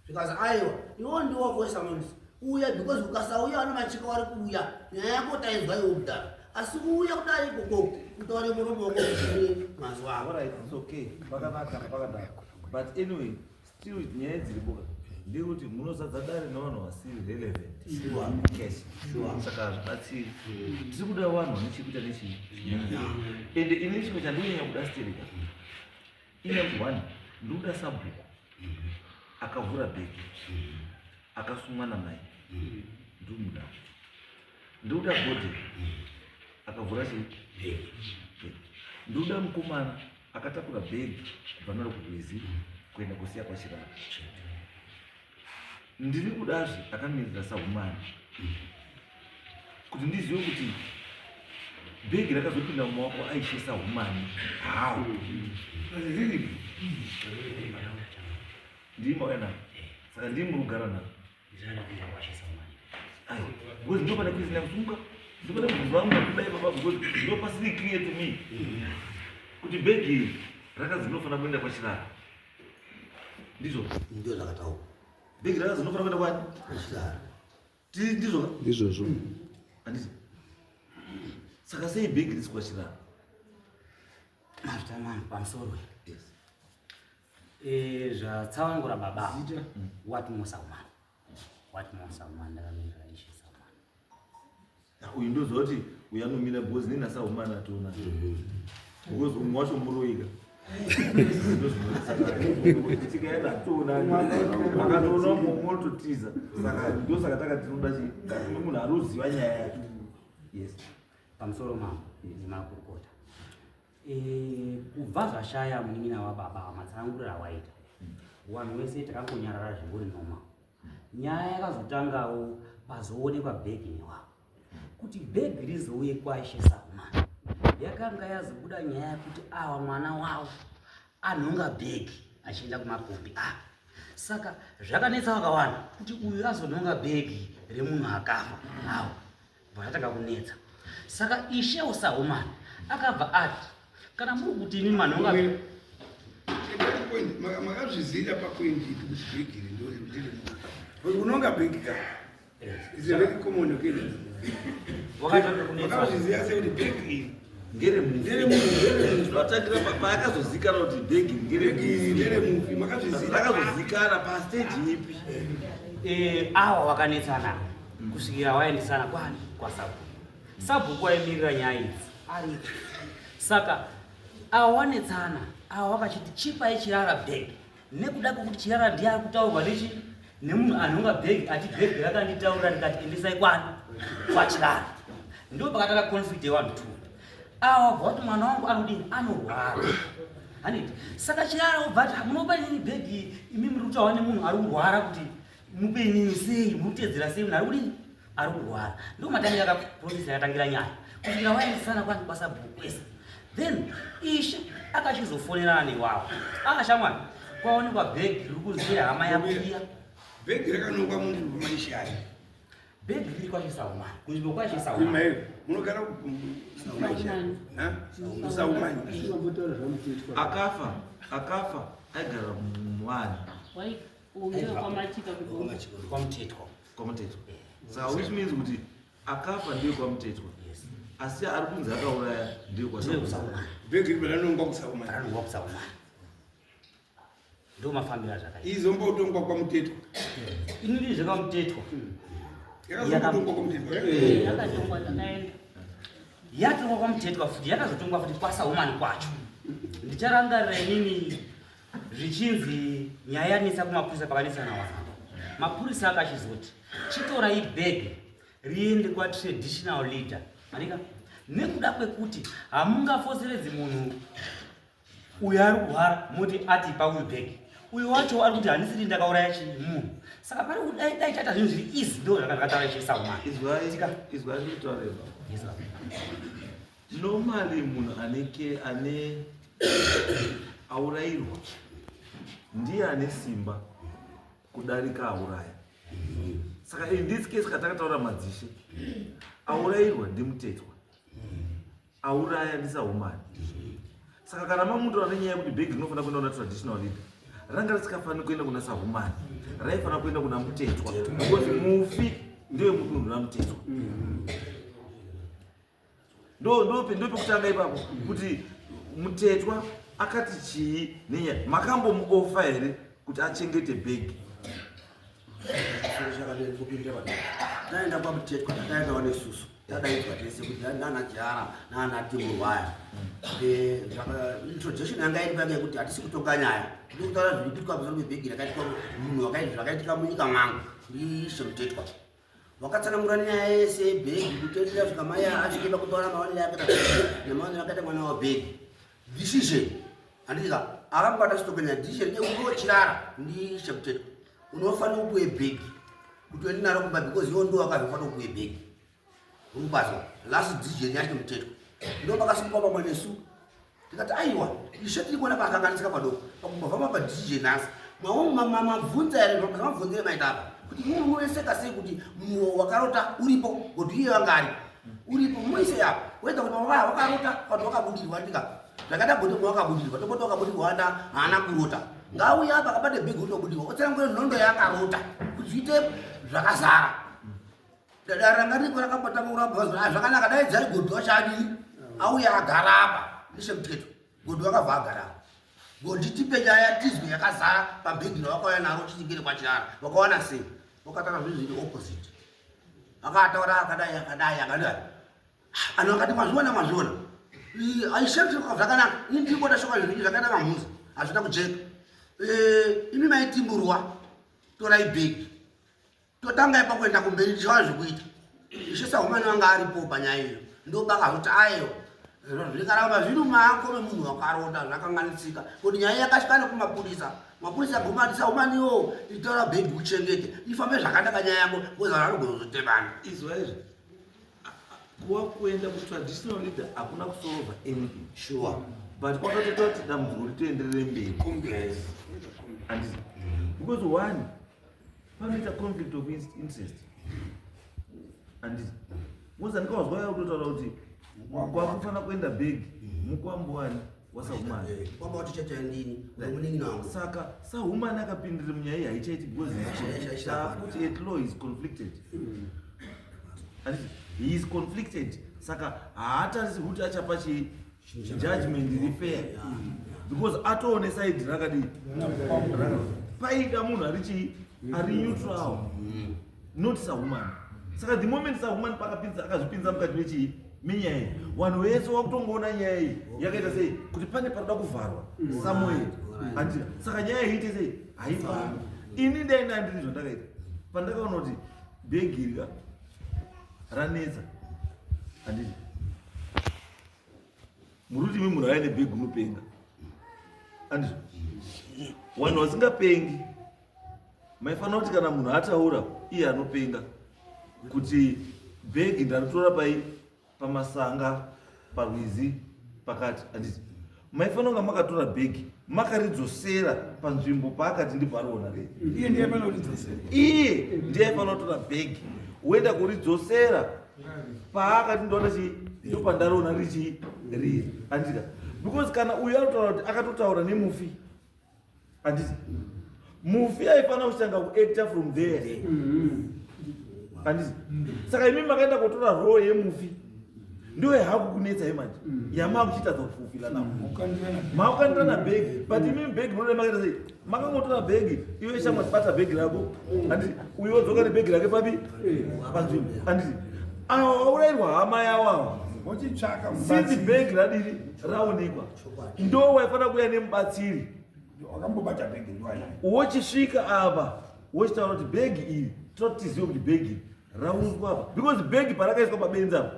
[SPEAKER 6] Zvikanzi aiwa iwewe ndiwe wakuisa monzi uya because ukasauya vana machika wari kuuya nyaya yako tainzwa iwe mudhara asi kuuya kudai ikoko kutaure muromo wako kuchine mazuva ako.
[SPEAKER 2] Alright, it's okay. Pakanaka pakanaka. But anyway, still nyaya dziripo ka. Ndekuti munozadza dare nevanhu vasiri relevant.
[SPEAKER 6] Sure.
[SPEAKER 2] Cash.
[SPEAKER 6] Sure.
[SPEAKER 2] Saka hazvibatsiri. Tiri kuda vanhu vane chekuita nechii. Ende ini chimwe chandikunyanya kuda stereka. Inyaya yekuti one ndikuda sabhuku akavhura bhegi akasumwa namai ndinomuda ndikuda gode akavhura chii bhegi ndikuda mukomana akatakura bhegi kubva naro kurwizi kuenda kusiya kwachirara Ndiri kudazve akamirira sahumani kuti ndizive kuti bhegi rakazopinda mumaoko aishe sahumani how ndii mauya navo saka ndii muri kugara navo aiwa because ndo pane kuizina kusumuka ndo pane mubvunzo wangu ndakudai baba because ndo pasiri clear to me kuti bhegi iri rakanzi rinofanira kuenda kwachirara ndizvo
[SPEAKER 6] Ndizvo zvakataurwa.
[SPEAKER 2] Bhegi rakanzi rinofanira kuenda kwani?
[SPEAKER 6] Kwachirara.
[SPEAKER 2] Ndizvo
[SPEAKER 7] Ndizvozvo.
[SPEAKER 2] Handiti. Saka sei bhegi risi kwachirara?
[SPEAKER 8] Mazvita mani pamusoro.
[SPEAKER 2] Yes.
[SPEAKER 8] Eh, zvatsanangura baba.
[SPEAKER 4] Zita.
[SPEAKER 8] What more Saumani? What more Saumani ndakamirira ishe Saumani.
[SPEAKER 2] Ah, uyu ndoziva kuti uyu anomira because nini asahumana atoona because umwe wacho muroika tikaenda hatoonani akatoona umwe unototiza saka ndosaka taka tinoda chii munhu aruziva nyaya yacho yes
[SPEAKER 8] Pamusoro mambo nemakurukota. Eh, kubva zvashaya munin'ina wababa matsananguriro awaita vanhu wese takangonyarara zvingori noma nyaya yakazotangawo pazoonekwa bhegi newavo kuti bhegi rizouye kwaishe saumana yakanga yazobuda nyaya yekuti awa mwana wavo anhonga bhegi achienda kumakombi a saka zvakanetsa vakawanda kuti uyu azonhonga bhegi remunhu akafa awo Bva kunetsa. Saka ishe usahumana akabva ati kana muri kuti imi manhonga
[SPEAKER 4] makazvizira papoint ipi kuti bhegi iri ndiri unonga bhegi ka is a very common occasion wakazviziva sei kuti bhegi iri
[SPEAKER 2] ngeremunhu paakazozikanwa kuti bhegi
[SPEAKER 4] ngeremufi makazviziva
[SPEAKER 2] rakazozikanwa pasteji ipi
[SPEAKER 8] eh, awa wakanetsana kusvikira waendesana kwani kwasabhuku sabhuku aimirira nyaya idzi aripo saka awa wanetsana awa wakachiti chipai chirara bhegi nekuda kwekuti chirara ndiye ari kutaurwa nechi nemunhu anhonga bhegi ati bhegi rakanditaurira ndikati endesai kwani kwachirara ndo pakatanga conflict yevanhu two awa wabva wati mwana wangu anodini anorwara haniti saka chirara wobva ati munopa inini bhegi imi muri kutaura nemunhu ari kurwara kuti mupe inini sei muri kutedzera sei munhu ari kudini ari kurwara ndo matangira akaprocess yakatangira nyaya kusvikira waendesana kwani kwasabhuku kwese then ishe akachizofonerana newawo akashamwari kwaonekwa bhegi riri kunzi hama yako iya
[SPEAKER 4] bhegi rakanongwa munhu pamaishe aya
[SPEAKER 8] bhegi riri kwachisaumani kunzvimbo kwachisaumani
[SPEAKER 4] munogara kusaumani
[SPEAKER 2] akafa akafa aigara muwani
[SPEAKER 8] kwamutetwa
[SPEAKER 2] kwamutetwa saka which means kuti akafa ndiye kwamutetwa asi ari kunzi akauraya ndiye kwasaumani
[SPEAKER 4] bhegi ribva ranongwa kusaumani
[SPEAKER 8] ranongwa kusaumani ndo mafambiro azvakaita
[SPEAKER 4] izombotongwa kwamutetwa
[SPEAKER 8] inini zvekamutetwa
[SPEAKER 4] yakazombotongwa kwamutetwa
[SPEAKER 3] yakatongwa takaenda
[SPEAKER 8] yatongwa kwamutetwa futi yakazotongwa futi kwasaumani kwacho ndicharangarira inini zvichinzi nyaya yanetsa kumapurisa pakanetsana vanhu. Mapurisa akachizoti chitorai bhegi riende kwatraditional leader manika nekuda kwekuti hamungafoseredzi munhu uyo ari kurwara moti ati pa uyu bhegi uyu wacho ari kuti handisiri ndakauraya chii munhu saka pari kudai dai chaita zvinhu zviri easy ndo zvakataura chisaumani.
[SPEAKER 2] Izwai zvitaureva. Normally munhu aneke ane aurayirwa ndiye ane simba kudarika auraya. Saka in this case katakataura madzishe aurayirwa ndiMutetwa, auraya ndiSahumani. Saka kana mamutora nenyaya yekuti bhegi rinofanira kuenda kuna traditional leader, ranga risikafaniri kuenda kuna Sahumani, raifanira kuenda kuna Mutetwa because mufi ndiwe mudunhu raMutetwa. Ndo pekutanga ipapo kuti Mutetwa akati chii nenyaya. Makambomuofa here kuti achengete bhegi?
[SPEAKER 6] Kupindira taenda kwaMutetwa, takaendawo nesusu, tadaidzwa tese kuti nana Jara nana Timurwaya. Introduction yanga iri panga yekuti hatisi kutonga nyaya, tiri kutaura zviri kuitwa pamusoro pebhegi rakaitwa munhu wakaita zvakaitika munyika mwangu. Ndiishe Mutetwa wakatsanangura nyaya yese yebhegi kutendera svika mai asvike pakutaura maonero akaita nemaonero akaita mwana wabhegi. Decision handitika akambata sitokenya decision yekurochirara ndiishe Mutetwa unofanira kupuwe bhegi kuti uende naro kumba because iwo ndo wakazofanira kupuwe bhegi urikupazwa. Last decision yacho Mutetwa ndo pakasimuka pamwe nesu tikati aiwa ishe tiri kuona pakakanganisika padoko pakumbabva mapa decision nhasi mabvunza here mabvunzire maita apa kuti munoneseka sei kuti munhu wakarota uripo kuti iye wanga ari uripo muise apa weda kuti wakarota kana wakabudirwa ndika zvakaita goti wakabudirwa toboti wakabudirwa anda haana kurota ngauya apa akabate bhegi utobudirwa otsanangure nhondo yaakarota kuti zviite zvakazara. Dare ranga riripo rakambotanga kuramba zvakanaka dai dzai Godhi wachadii auya agara apa ndishe Muteto. Godhi wakabva agara apa. Godhi tipe nyaya tizwe yakazara pabhegi rawakauya naro chichingere kwachirara wakawana sei wakataura zvinhu zviri opposite akataura akadai akadai akadai. Anhu akati mazviona mazviona aishe zvakanaka ini ndiri kuona shoka zvinhu zvakanaka mhunza hazvina kujeka. Imi maitimburwa torai bhegi totanga ipa kuenda kumberi tichaona zvekuita. Ishe Sahumani wanga aripo panyaya iyo ndobaka kuti aiwa zvikaramba zviri maako memunhu wakarota zvakanganisika kuti nyaya yakasvika nekumapurisa mapurisa guma ati Sahumaniwo itora bhegi uchengete ifambe zvakanaka nyaya yako because vanhu vanogona kuzotemana.
[SPEAKER 2] Izwa izvi kuwa kuenda kutraditional leader hakuna kusolva anything. But kwakatoita kuti dambudziko ritoenderere mberi handiti because one panoita conflict of interest handiti because andikawazwa ya kutotaura kuti kwakufanira kuenda bhegi mukwambo wani waSahumani.
[SPEAKER 6] Kwamba wati chacha ndini munin'ina wangu.
[SPEAKER 2] Saka Sahumani akapindira munyaya iyi haichaiti because kuti at law is conflicted handiti he is conflicted saka haatarisi kuti achapa chi judgment iri fair because atoone side rakadii paida munhu ari chii ari neutral not Sahumani. Saka the moment Sahumani pakapinza akazvipinza mukati mechii menyaya iyi vanhu vese wakutongoona nyaya iyi yakaita sei kuti pane paroda kuvharwa somewhere handiti saka nyaya iyi ite sei haifambi. Ini ndaenda ndiri zvandakaita pandakaona kuti bhegi rika ranetsa handiti muri kuti imi munhu aine bhegi unopenga handiti vanhu vasingapengi maifanira kuti kana munhu ataura iye anopenga kuti bhegi ndaritora pai pamasanga parwizi pakati handiti maifanira kunga makatora bhegi makaridzosera panzvimbo paakati ndibvariona rei.
[SPEAKER 4] Iye ndiye aifanira kuridzosera.
[SPEAKER 2] Iye ndiye aifanira kutora bhegi woenda kuridzosera paakati ndoona chii ndopandariona richi riri handika because kana uyu arikutaura kuti akatotaura nemufi handiti mufi aifanira kutanga kuacta from there handiti saka imi makaenda kotora role yemufi ndiyo yahakukunetsai manje yamakuchiita dzakufufila navo makukandirana bhegi but imi bhegi munoda makaita sei makangotora bhegi iwe shamwari bata bhegi rako handiti uyo wodzoka nebhegi rake papi panzvimbo handiti awa waurayirwa hama yavo awa
[SPEAKER 4] wochitsvaka
[SPEAKER 2] since bhegi radiri raonekwa ndo waifanira kuuya nemubatsiri
[SPEAKER 4] wakambobata bhegi ndiwanayo
[SPEAKER 2] wochisvika apa. Wochitaura kuti bhegi iri toda kuti tizive kuti bhegi iri raunzwa apa because bhegi parakaiswa pabenzi apa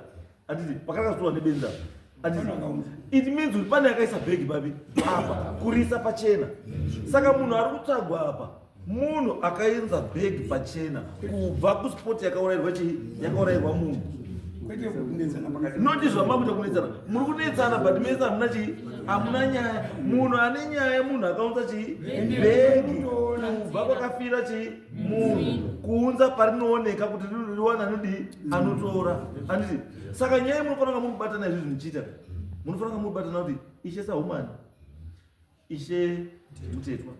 [SPEAKER 2] anditi pakarakazotorwa nebenzi apa anditi it means kuti pane akaisa bhegi papi apa kurisa pachena saka munhu ari kutsvagwa apa munhu akaenza bhegi pachena kubva kuspoti yakaurairwa chii yakaurairwa munhu noti zvamakuita kunetsana muri kunetsana but mese hamuna chii hamuna nyaya munhu ane nyaya munhu akaunza chii bhegi kubva kwakafira chii munhu kuunza parinooneka kuti riwana anodii anotora anditi saka nyaya munofanira kunga muri kubatana izvi zvimuchiita munofanira kunga muri kubatana kuti ishe sahumani Ishe Mutetwa,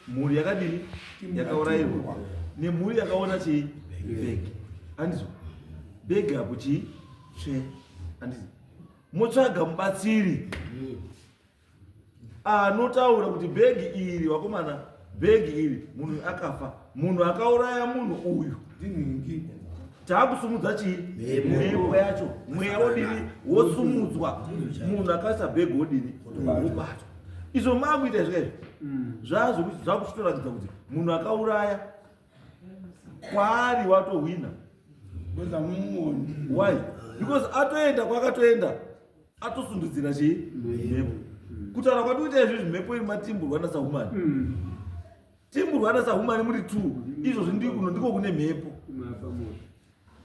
[SPEAKER 2] mhuri yakadini yakaurayirwa nemhuri yakaona chii bhegi andizvo bhegi apo chii tsve andizi motsvaga mubatsiri anotaura kuti bhegi iri vakomana bhegi iri munhu akafa munhu akauraya munhu uyu taakusumudza chii mhepo yacho mweya wodini wosumudzwa munhu akaisa bhegi wodini wobatwa izvo maakuita izvo izvo zvakuchitoratidza kuti munhu akauraya kwaari watohwina why because atoenda kwakatoenda atosundudzira chii mhepo kutaura kwatikuita izvizvi mhepo iri matimburwa nasahumani mm. Timburwana sahumani muri two izvozvi ndiri kuno ndiko kune mhepo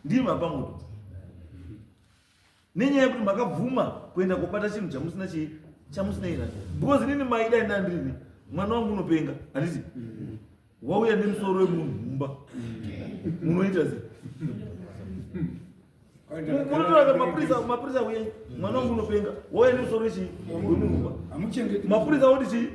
[SPEAKER 2] ndiri mapamoto nenyaya yekuti makabvuma kuenda kobata chinhu chamusina chii chamusina ina because inini maida ina ndirini mwana wangu unopenga handiti wauya nemusoro wemunhu mumba munoita sei munotora mapurisa mapurisa uye mwana wangu unopenga wauya nemusoro wechii wemunhu mapurisa oti chii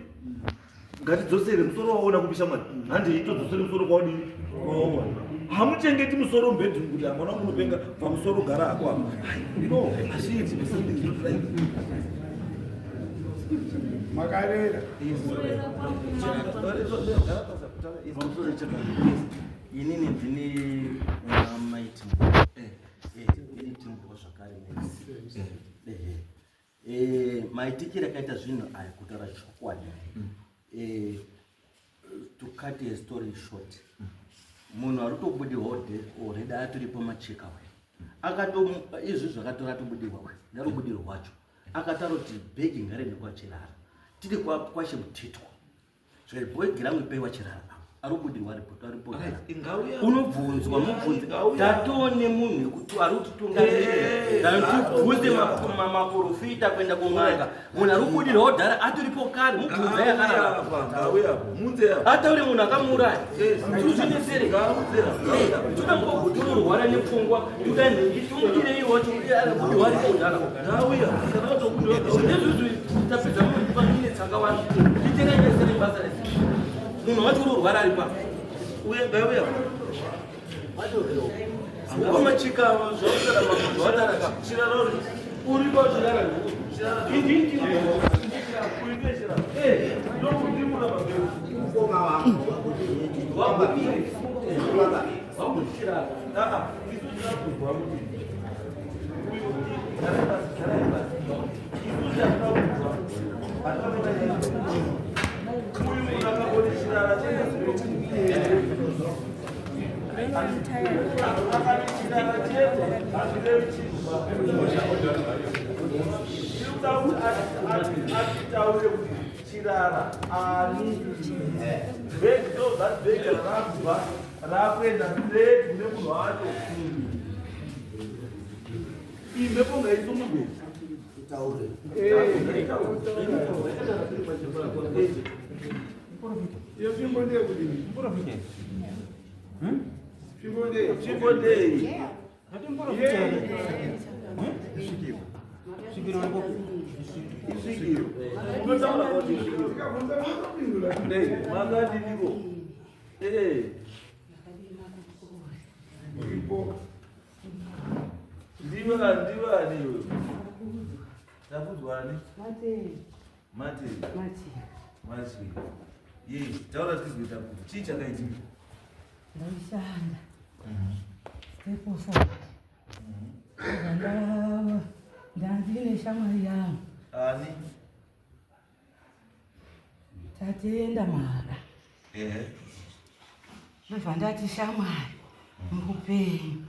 [SPEAKER 2] ngatidzosere musoro waona kupi shamwari handei todzosere musoro kwaudii kwawaona hamuchengeti musoro mubedroom kuti mwana wangu unopenga pamusoro gara hako apa no hazviiti something not right
[SPEAKER 4] makarera
[SPEAKER 7] inini ndini maiti ndini timbo zvakare maitikiro akaita zvinhu aya kutaura chokwadi to cut a story short munhu ari kutobudirwa already atoripo macheka we akato izvi zvakatora atobudirwa we ndarobudirwa wacho akataura kuti bhegi ngariende kwachirara tiri kwashe mutetwa zvikati bhegi rangu ipei wachirara arobudirwa aripo aripo unobvunzwa mubvunze tatone munhu wekuti ari kutitungamirira tibvunze maprofita kuenda kun'anga munhu ari kubudirwa odhara atoripo kare mubvunze yakarara ataure munhu akamuuraya tuzvinesere toda mukoguti unorwara nepfungwa toda nhingi tomudirei wacho abudirwa aripo kudhara ndizvizvi tapedza munhu paminetsi akawanda titenganisere basa rese munhu wacho unorwara ari pa
[SPEAKER 2] uye ngauya
[SPEAKER 7] ukamachika zvautara zvautara
[SPEAKER 2] chirarori uri pa chirara Atitaure kuti chirara ani bhegi ndo that bhegi rakabva rakuenda straight kune munhu wacho imhepo ngaisumugwe
[SPEAKER 4] Iyo tsvimbo ndeyekudini? Tsvimbo ndeye.
[SPEAKER 2] Tsvimbo ndei? Isvikiro. Unotaura kuti isvikiro.
[SPEAKER 4] Tikabvunza munopindura.
[SPEAKER 2] Makadiniko? Eh.
[SPEAKER 4] Iripo.
[SPEAKER 2] Ndiwe ani ndiwe ani iwe? Takudzwa ani? Mati. Mati. Ye, taura tizwe takudzwa. Chii chakaitika?
[SPEAKER 9] Ndaishanda steposa ndandine shamwari yangu
[SPEAKER 2] Ani?
[SPEAKER 9] Tatenda Mhara.
[SPEAKER 2] Ehe.
[SPEAKER 9] Ndobva ndati shamwari, muupenyu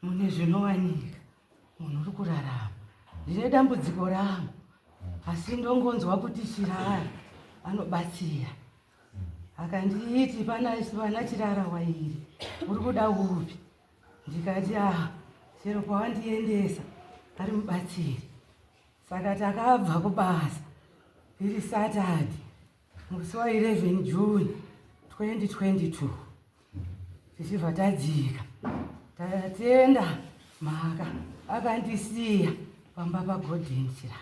[SPEAKER 9] mune zvinowanika, munhu uri kurarama. Ndine dambudziko rangu, asi ndongonzwa kuti Chirara anobatsira. Akanditi pana pana Chirara wairi, uri kuda upi? Ndikati ah, chero kwawandiendesa ari mubatsiri. Saka takabva kubasa iri Saturday musi wa 11 June 2022 tichibva tadzika tatenda mhaka akandisiya pamba paGodden Chirara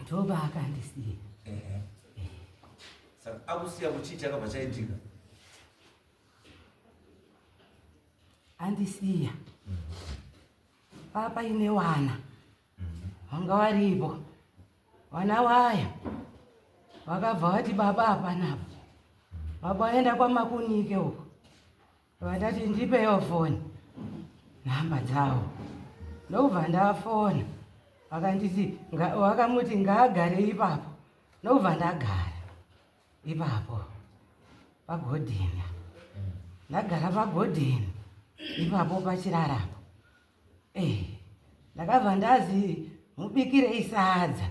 [SPEAKER 9] ndopa akandisiya.
[SPEAKER 2] Saka akusiya kuchii chakabva chaitika?
[SPEAKER 9] Andisiya papaine wana vanga varipo, vana waya vakabva vati baba hapanapa, baba vaenda kwaMakunike uko. Vandati ndipewo foni nhamba dzavo, ndokubva ndafona, vakanditi vakamuti ngaagare ipapo, ndokubva ndagara ipapo pagodheni. Ndagara pagodheni ipapo pachirarapo, ndakabva ndazi mubikirei sadza.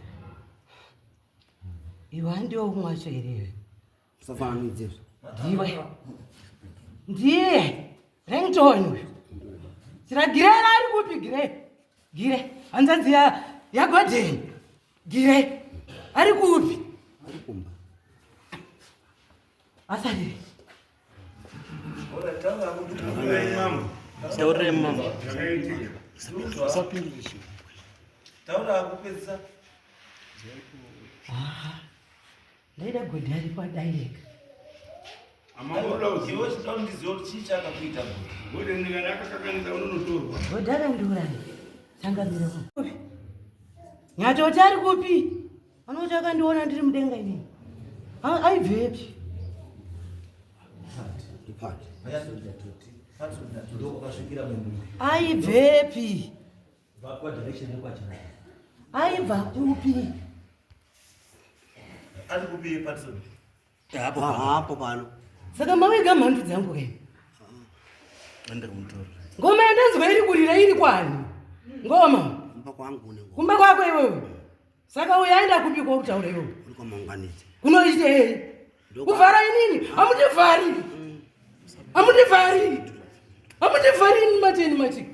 [SPEAKER 9] Iwe handiwo umwe wacho here?
[SPEAKER 6] Usafananidze.
[SPEAKER 9] Ndiwe ndiye Rington uyu. Chira gire ari kupi? Gire, gire hanzadzi yaGodheni, gire ari kupi?
[SPEAKER 6] Ari kumba.
[SPEAKER 9] Asarire.
[SPEAKER 7] Taurirai mambo.
[SPEAKER 2] Taura kupedzisa.
[SPEAKER 9] Ndaida godhi ari kwadaireka.
[SPEAKER 2] Iwe chida kundiziva kuti chii chakakuita
[SPEAKER 4] Godhi? Kana akakakanisa unonotorwa.
[SPEAKER 9] Godhi akandiuraya. Changamire kupi? Nyatoti ari kupi? Anoti akandiona ndiri mudenga inini. Aibvepi? Aibvepi? Aibva kupi?
[SPEAKER 2] Ari kupi Patson?
[SPEAKER 6] Hapo pano.
[SPEAKER 9] Saka maviga mhandu dzangu ke? Ngoma yandanzwa iri kurira iri kwani? Ngoma.
[SPEAKER 6] Kumba kwangu ne ngoma.
[SPEAKER 9] Kumba kwako iwewe. Saka uyu aenda kupi kwokutaura iwewe?
[SPEAKER 6] Uri kwaMaunganidze.
[SPEAKER 9] Kunoitei? Kuvhara inini? Hamutivhari. Hamutivhari. Hamutivhari ini mateni mati.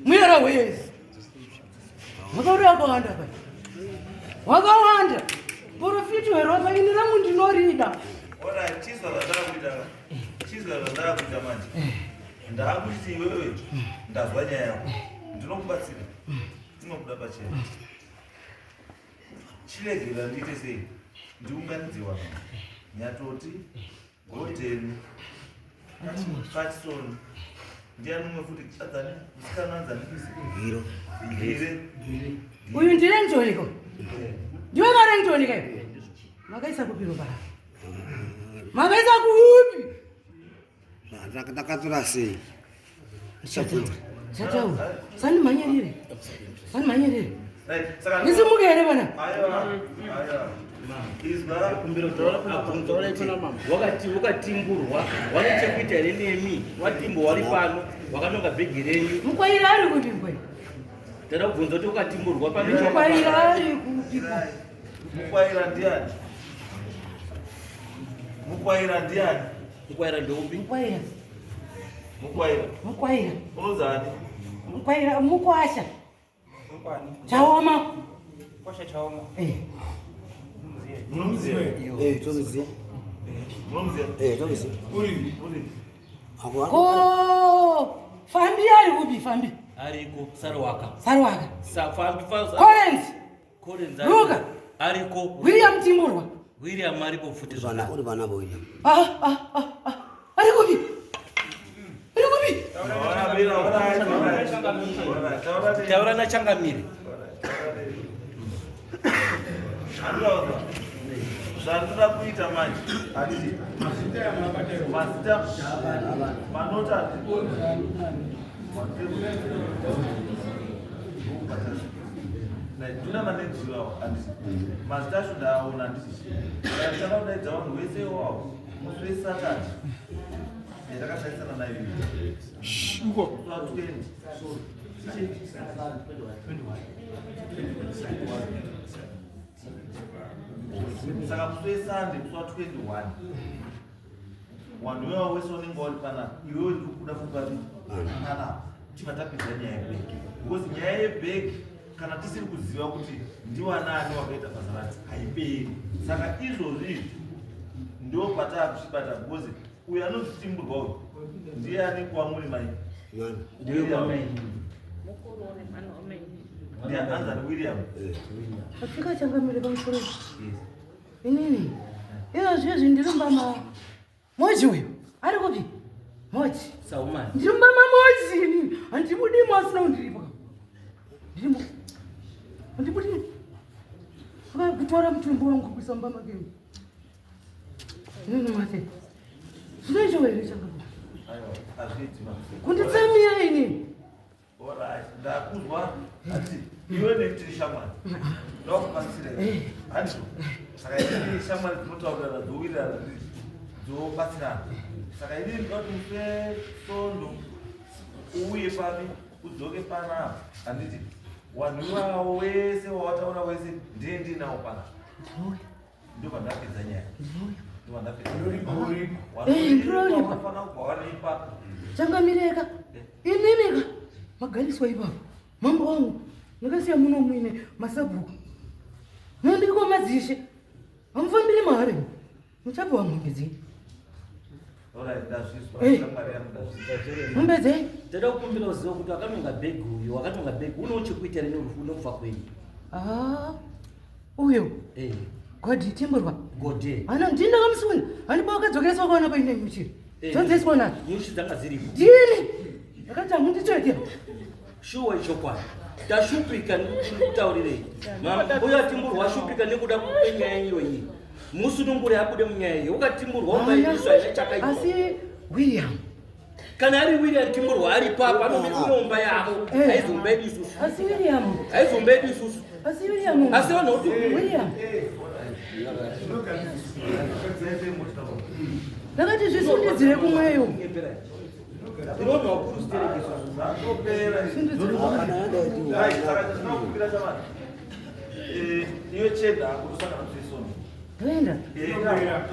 [SPEAKER 9] Muyera wese. Makauri wakawanda pai. Wakawanda. Profiti weropa ini rangu ndinorida.
[SPEAKER 2] Ora chizwa zvandava kuita. Chizwa zvandava kuita manje. Ndakuti iwewe ndazwa nyaya yako. Ndinokubatsira. Ndinokuda pachena. Chiregera ndiite sei? Ndiunganidze vanhu. Nyatoti, Godeni, Patson. Ndiani mumwe futi? Adzani, musikana anzani?
[SPEAKER 6] Giro.
[SPEAKER 2] Gire.
[SPEAKER 9] Uyu ndiRengton ko? Ndiwe kaRengton ke? Makaisa kupi ropa rako? Makaisa kupi?
[SPEAKER 6] Ndakatora sei?
[SPEAKER 9] Chataura. Sandimhanyirire. Sandimhanyirire.
[SPEAKER 2] Right, saka
[SPEAKER 9] Ndisimuke here bana?
[SPEAKER 2] Aiwa. Aiwa. Izwa.
[SPEAKER 7] Wakati wakatimburwa wane chekuita here nemi? Watimbo wari pano wakanonga bhegi renyu.
[SPEAKER 9] Mukwaira ari kupi mukwaira?
[SPEAKER 7] Tada kubvunza kuti wakatimburwa pane
[SPEAKER 9] Mukwaira ari kupi?
[SPEAKER 2] Mukwaira ndiani? Mukwaira ndiani?
[SPEAKER 7] Mukwaira ndoupi?
[SPEAKER 9] Mukwaira.
[SPEAKER 2] Mukwaira.
[SPEAKER 9] Mukwaira.
[SPEAKER 2] Unozani?
[SPEAKER 9] Mukwaira mukwasha. Chaoma.
[SPEAKER 8] Kwasha Chaoma.
[SPEAKER 2] Munomuziva?
[SPEAKER 6] Eh, tomuziva.
[SPEAKER 2] Munomuziva?
[SPEAKER 6] Eh, tomuziva.
[SPEAKER 4] Uri.
[SPEAKER 2] Uri.
[SPEAKER 6] Ako.
[SPEAKER 9] Ko fambi ari kupi fambi?
[SPEAKER 7] Ariko Sarwaka.
[SPEAKER 9] Sarwaka.
[SPEAKER 7] Safambi fa
[SPEAKER 9] Collins.
[SPEAKER 7] Collins.
[SPEAKER 9] Luka.
[SPEAKER 7] Ariko.
[SPEAKER 9] William Timburwa.
[SPEAKER 7] William ariko futi
[SPEAKER 6] Vana uri vana vo William.
[SPEAKER 9] Ah ah ah ah. Ari kupi? Ari kupi?
[SPEAKER 7] Taura nachangamire.
[SPEAKER 2] Andinoza. Zvandinoda kuita manje. Handiti. Mazita manota. Ndina manenzi wawo handiti. Mazita acho ndaaona handiti. Saka ndichada kudaidza vanhu vese iwawo. Musi weSaturday yatakatarisana nayo iyi.
[SPEAKER 4] Uko.
[SPEAKER 2] Musi wa 20. Saka musi weSunday musi wa 21 wanhu iwawo wese unenge uri panapa iwewe ndiri kuda fupapi panapa tibva tapedza nyaya yebhegi because nyaya yebhegi kana tisiri kuziva kuti ndiwanani wakaita basa racho haiperi saka izvozvi izvi ndo pataakuchibata because uyo anonzi timburwa uyu ndiye ane kwamuri mai ndiye anzani William.
[SPEAKER 9] Afika changamire pamusoro. Inini. Izvozvi izvi ndiri mumba ma Moji uyu. Ari kupi? Moji.
[SPEAKER 7] Saumani.
[SPEAKER 9] Ndiri mumba ma Moji inini. Handibudimo asina kundiripa. Ndirimo. Handibudi. Kutora mutumbi wangu kuisa mumba make. Inini mate. Zvinoitwa here changamire?
[SPEAKER 2] Aiwa, hazviiti ma.
[SPEAKER 9] Kunditsamira inini.
[SPEAKER 2] Alright, ndakuzwa ati iwe neni tiri shamwari ndakubatsira handizvo saka inini shamwari dzinotaurirana dzowirirana dzobatsirana saka inini ndinoda kuti musi wesondo uuye papi udzoke panapa handiti wanhu iwawo wese wawataura wese ndiye ndinawo panapa ndobva ndapedza nyaya ndobva ndapedza
[SPEAKER 9] Eh, ndinoripa.
[SPEAKER 2] wanofanira kubva waripa
[SPEAKER 9] Changamireka. Imimika. Magariswa ipapo. Mambo wangu. Ndakasiya muno muine masabhuku. Mundiko madzishe. Hamufambiri mahari. Muchapiwa mombe dzenyu.
[SPEAKER 2] Alright, ndazvizwa
[SPEAKER 9] Eh.
[SPEAKER 2] shamwari yangu ndazvizwa
[SPEAKER 9] Mombe dzenyu.
[SPEAKER 7] Toda kukumbira uzive kuti wakanonga bhegi uyu wakanonga bhegi unewo chekuita here nerufu nekufa kwenyu.
[SPEAKER 9] Ah. Uyo.
[SPEAKER 7] Eh,
[SPEAKER 9] Godi timburwa.
[SPEAKER 7] Gode.
[SPEAKER 9] Ana ndini ndakamusunda. Handipa wakadzokereswa kwaona paine nyuchi.
[SPEAKER 7] Eh,
[SPEAKER 9] Dzodzoreswa nadzo.
[SPEAKER 7] Nyuchi dzanga dziripo.
[SPEAKER 9] Ndini. Ndakati hamunditsvete.
[SPEAKER 7] Shuwa ichokwadi. Tashupika ndikutaurirei. Uyo atimburwa ashupika nekuda kwenyaya iyoyi. Musunungure abude munyaya iyi. Ukatimburwa ukaibiswa haina chakaipa.
[SPEAKER 9] Asi William.
[SPEAKER 7] Kana ari William Timburwa ari papa anoomba yavo.
[SPEAKER 9] Eh.
[SPEAKER 7] Haizomba yedu isusu.
[SPEAKER 9] Asi William.
[SPEAKER 7] Haizomba yedu isusu.
[SPEAKER 9] Asi William.
[SPEAKER 7] Asi vanhu kuti
[SPEAKER 9] William. Ndakati zvisundidzire kumweyo.
[SPEAKER 7] Ndinoona wakuru stereki isusu.
[SPEAKER 9] Sundidzire kumweyo.
[SPEAKER 2] Tinokumbira shamwari iwe cheda kutosangana musi wesondo
[SPEAKER 9] Ndoenda.
[SPEAKER 2] tosangana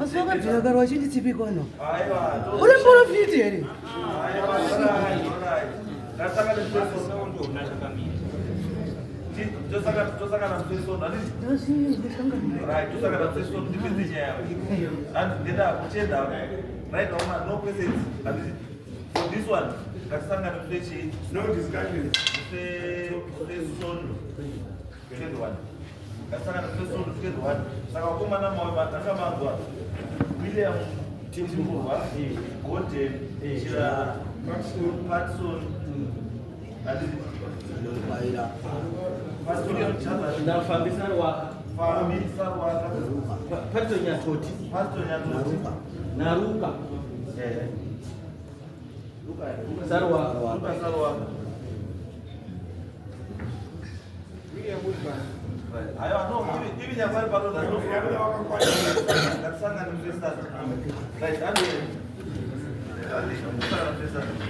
[SPEAKER 9] Asi wakabvira kare wachinditsipika no.
[SPEAKER 2] aiwa
[SPEAKER 9] Uri muprofiti here?
[SPEAKER 2] aiwa alright ngasangane musi wesondo tosangana musi wesondo handiti
[SPEAKER 9] Ndazvizwa
[SPEAKER 2] right tosangana musi wesondo ndipedze nyaya yako handi ndenda kuchenda right now no questions handiti for this one ngatisangane musi wechii
[SPEAKER 4] No discussions.
[SPEAKER 2] sesondo 21 ngasangana sesondo 21 saka vakomana anga manzwa William Timburwa Gorden Chirara Patson handiti William Chazani
[SPEAKER 7] Ndafambisa rwaka.
[SPEAKER 2] Fambisa Rwaka
[SPEAKER 7] Patson Nyatoti.
[SPEAKER 2] Pastor Nyatoti
[SPEAKER 7] Naruka. Sarwaka.
[SPEAKER 2] Luka Sarwaka Aiwa, no, ivi nyangwari pano ngatisangane musi weSaturday. Right, ande. Ande, ngatisangane musi weSaturday.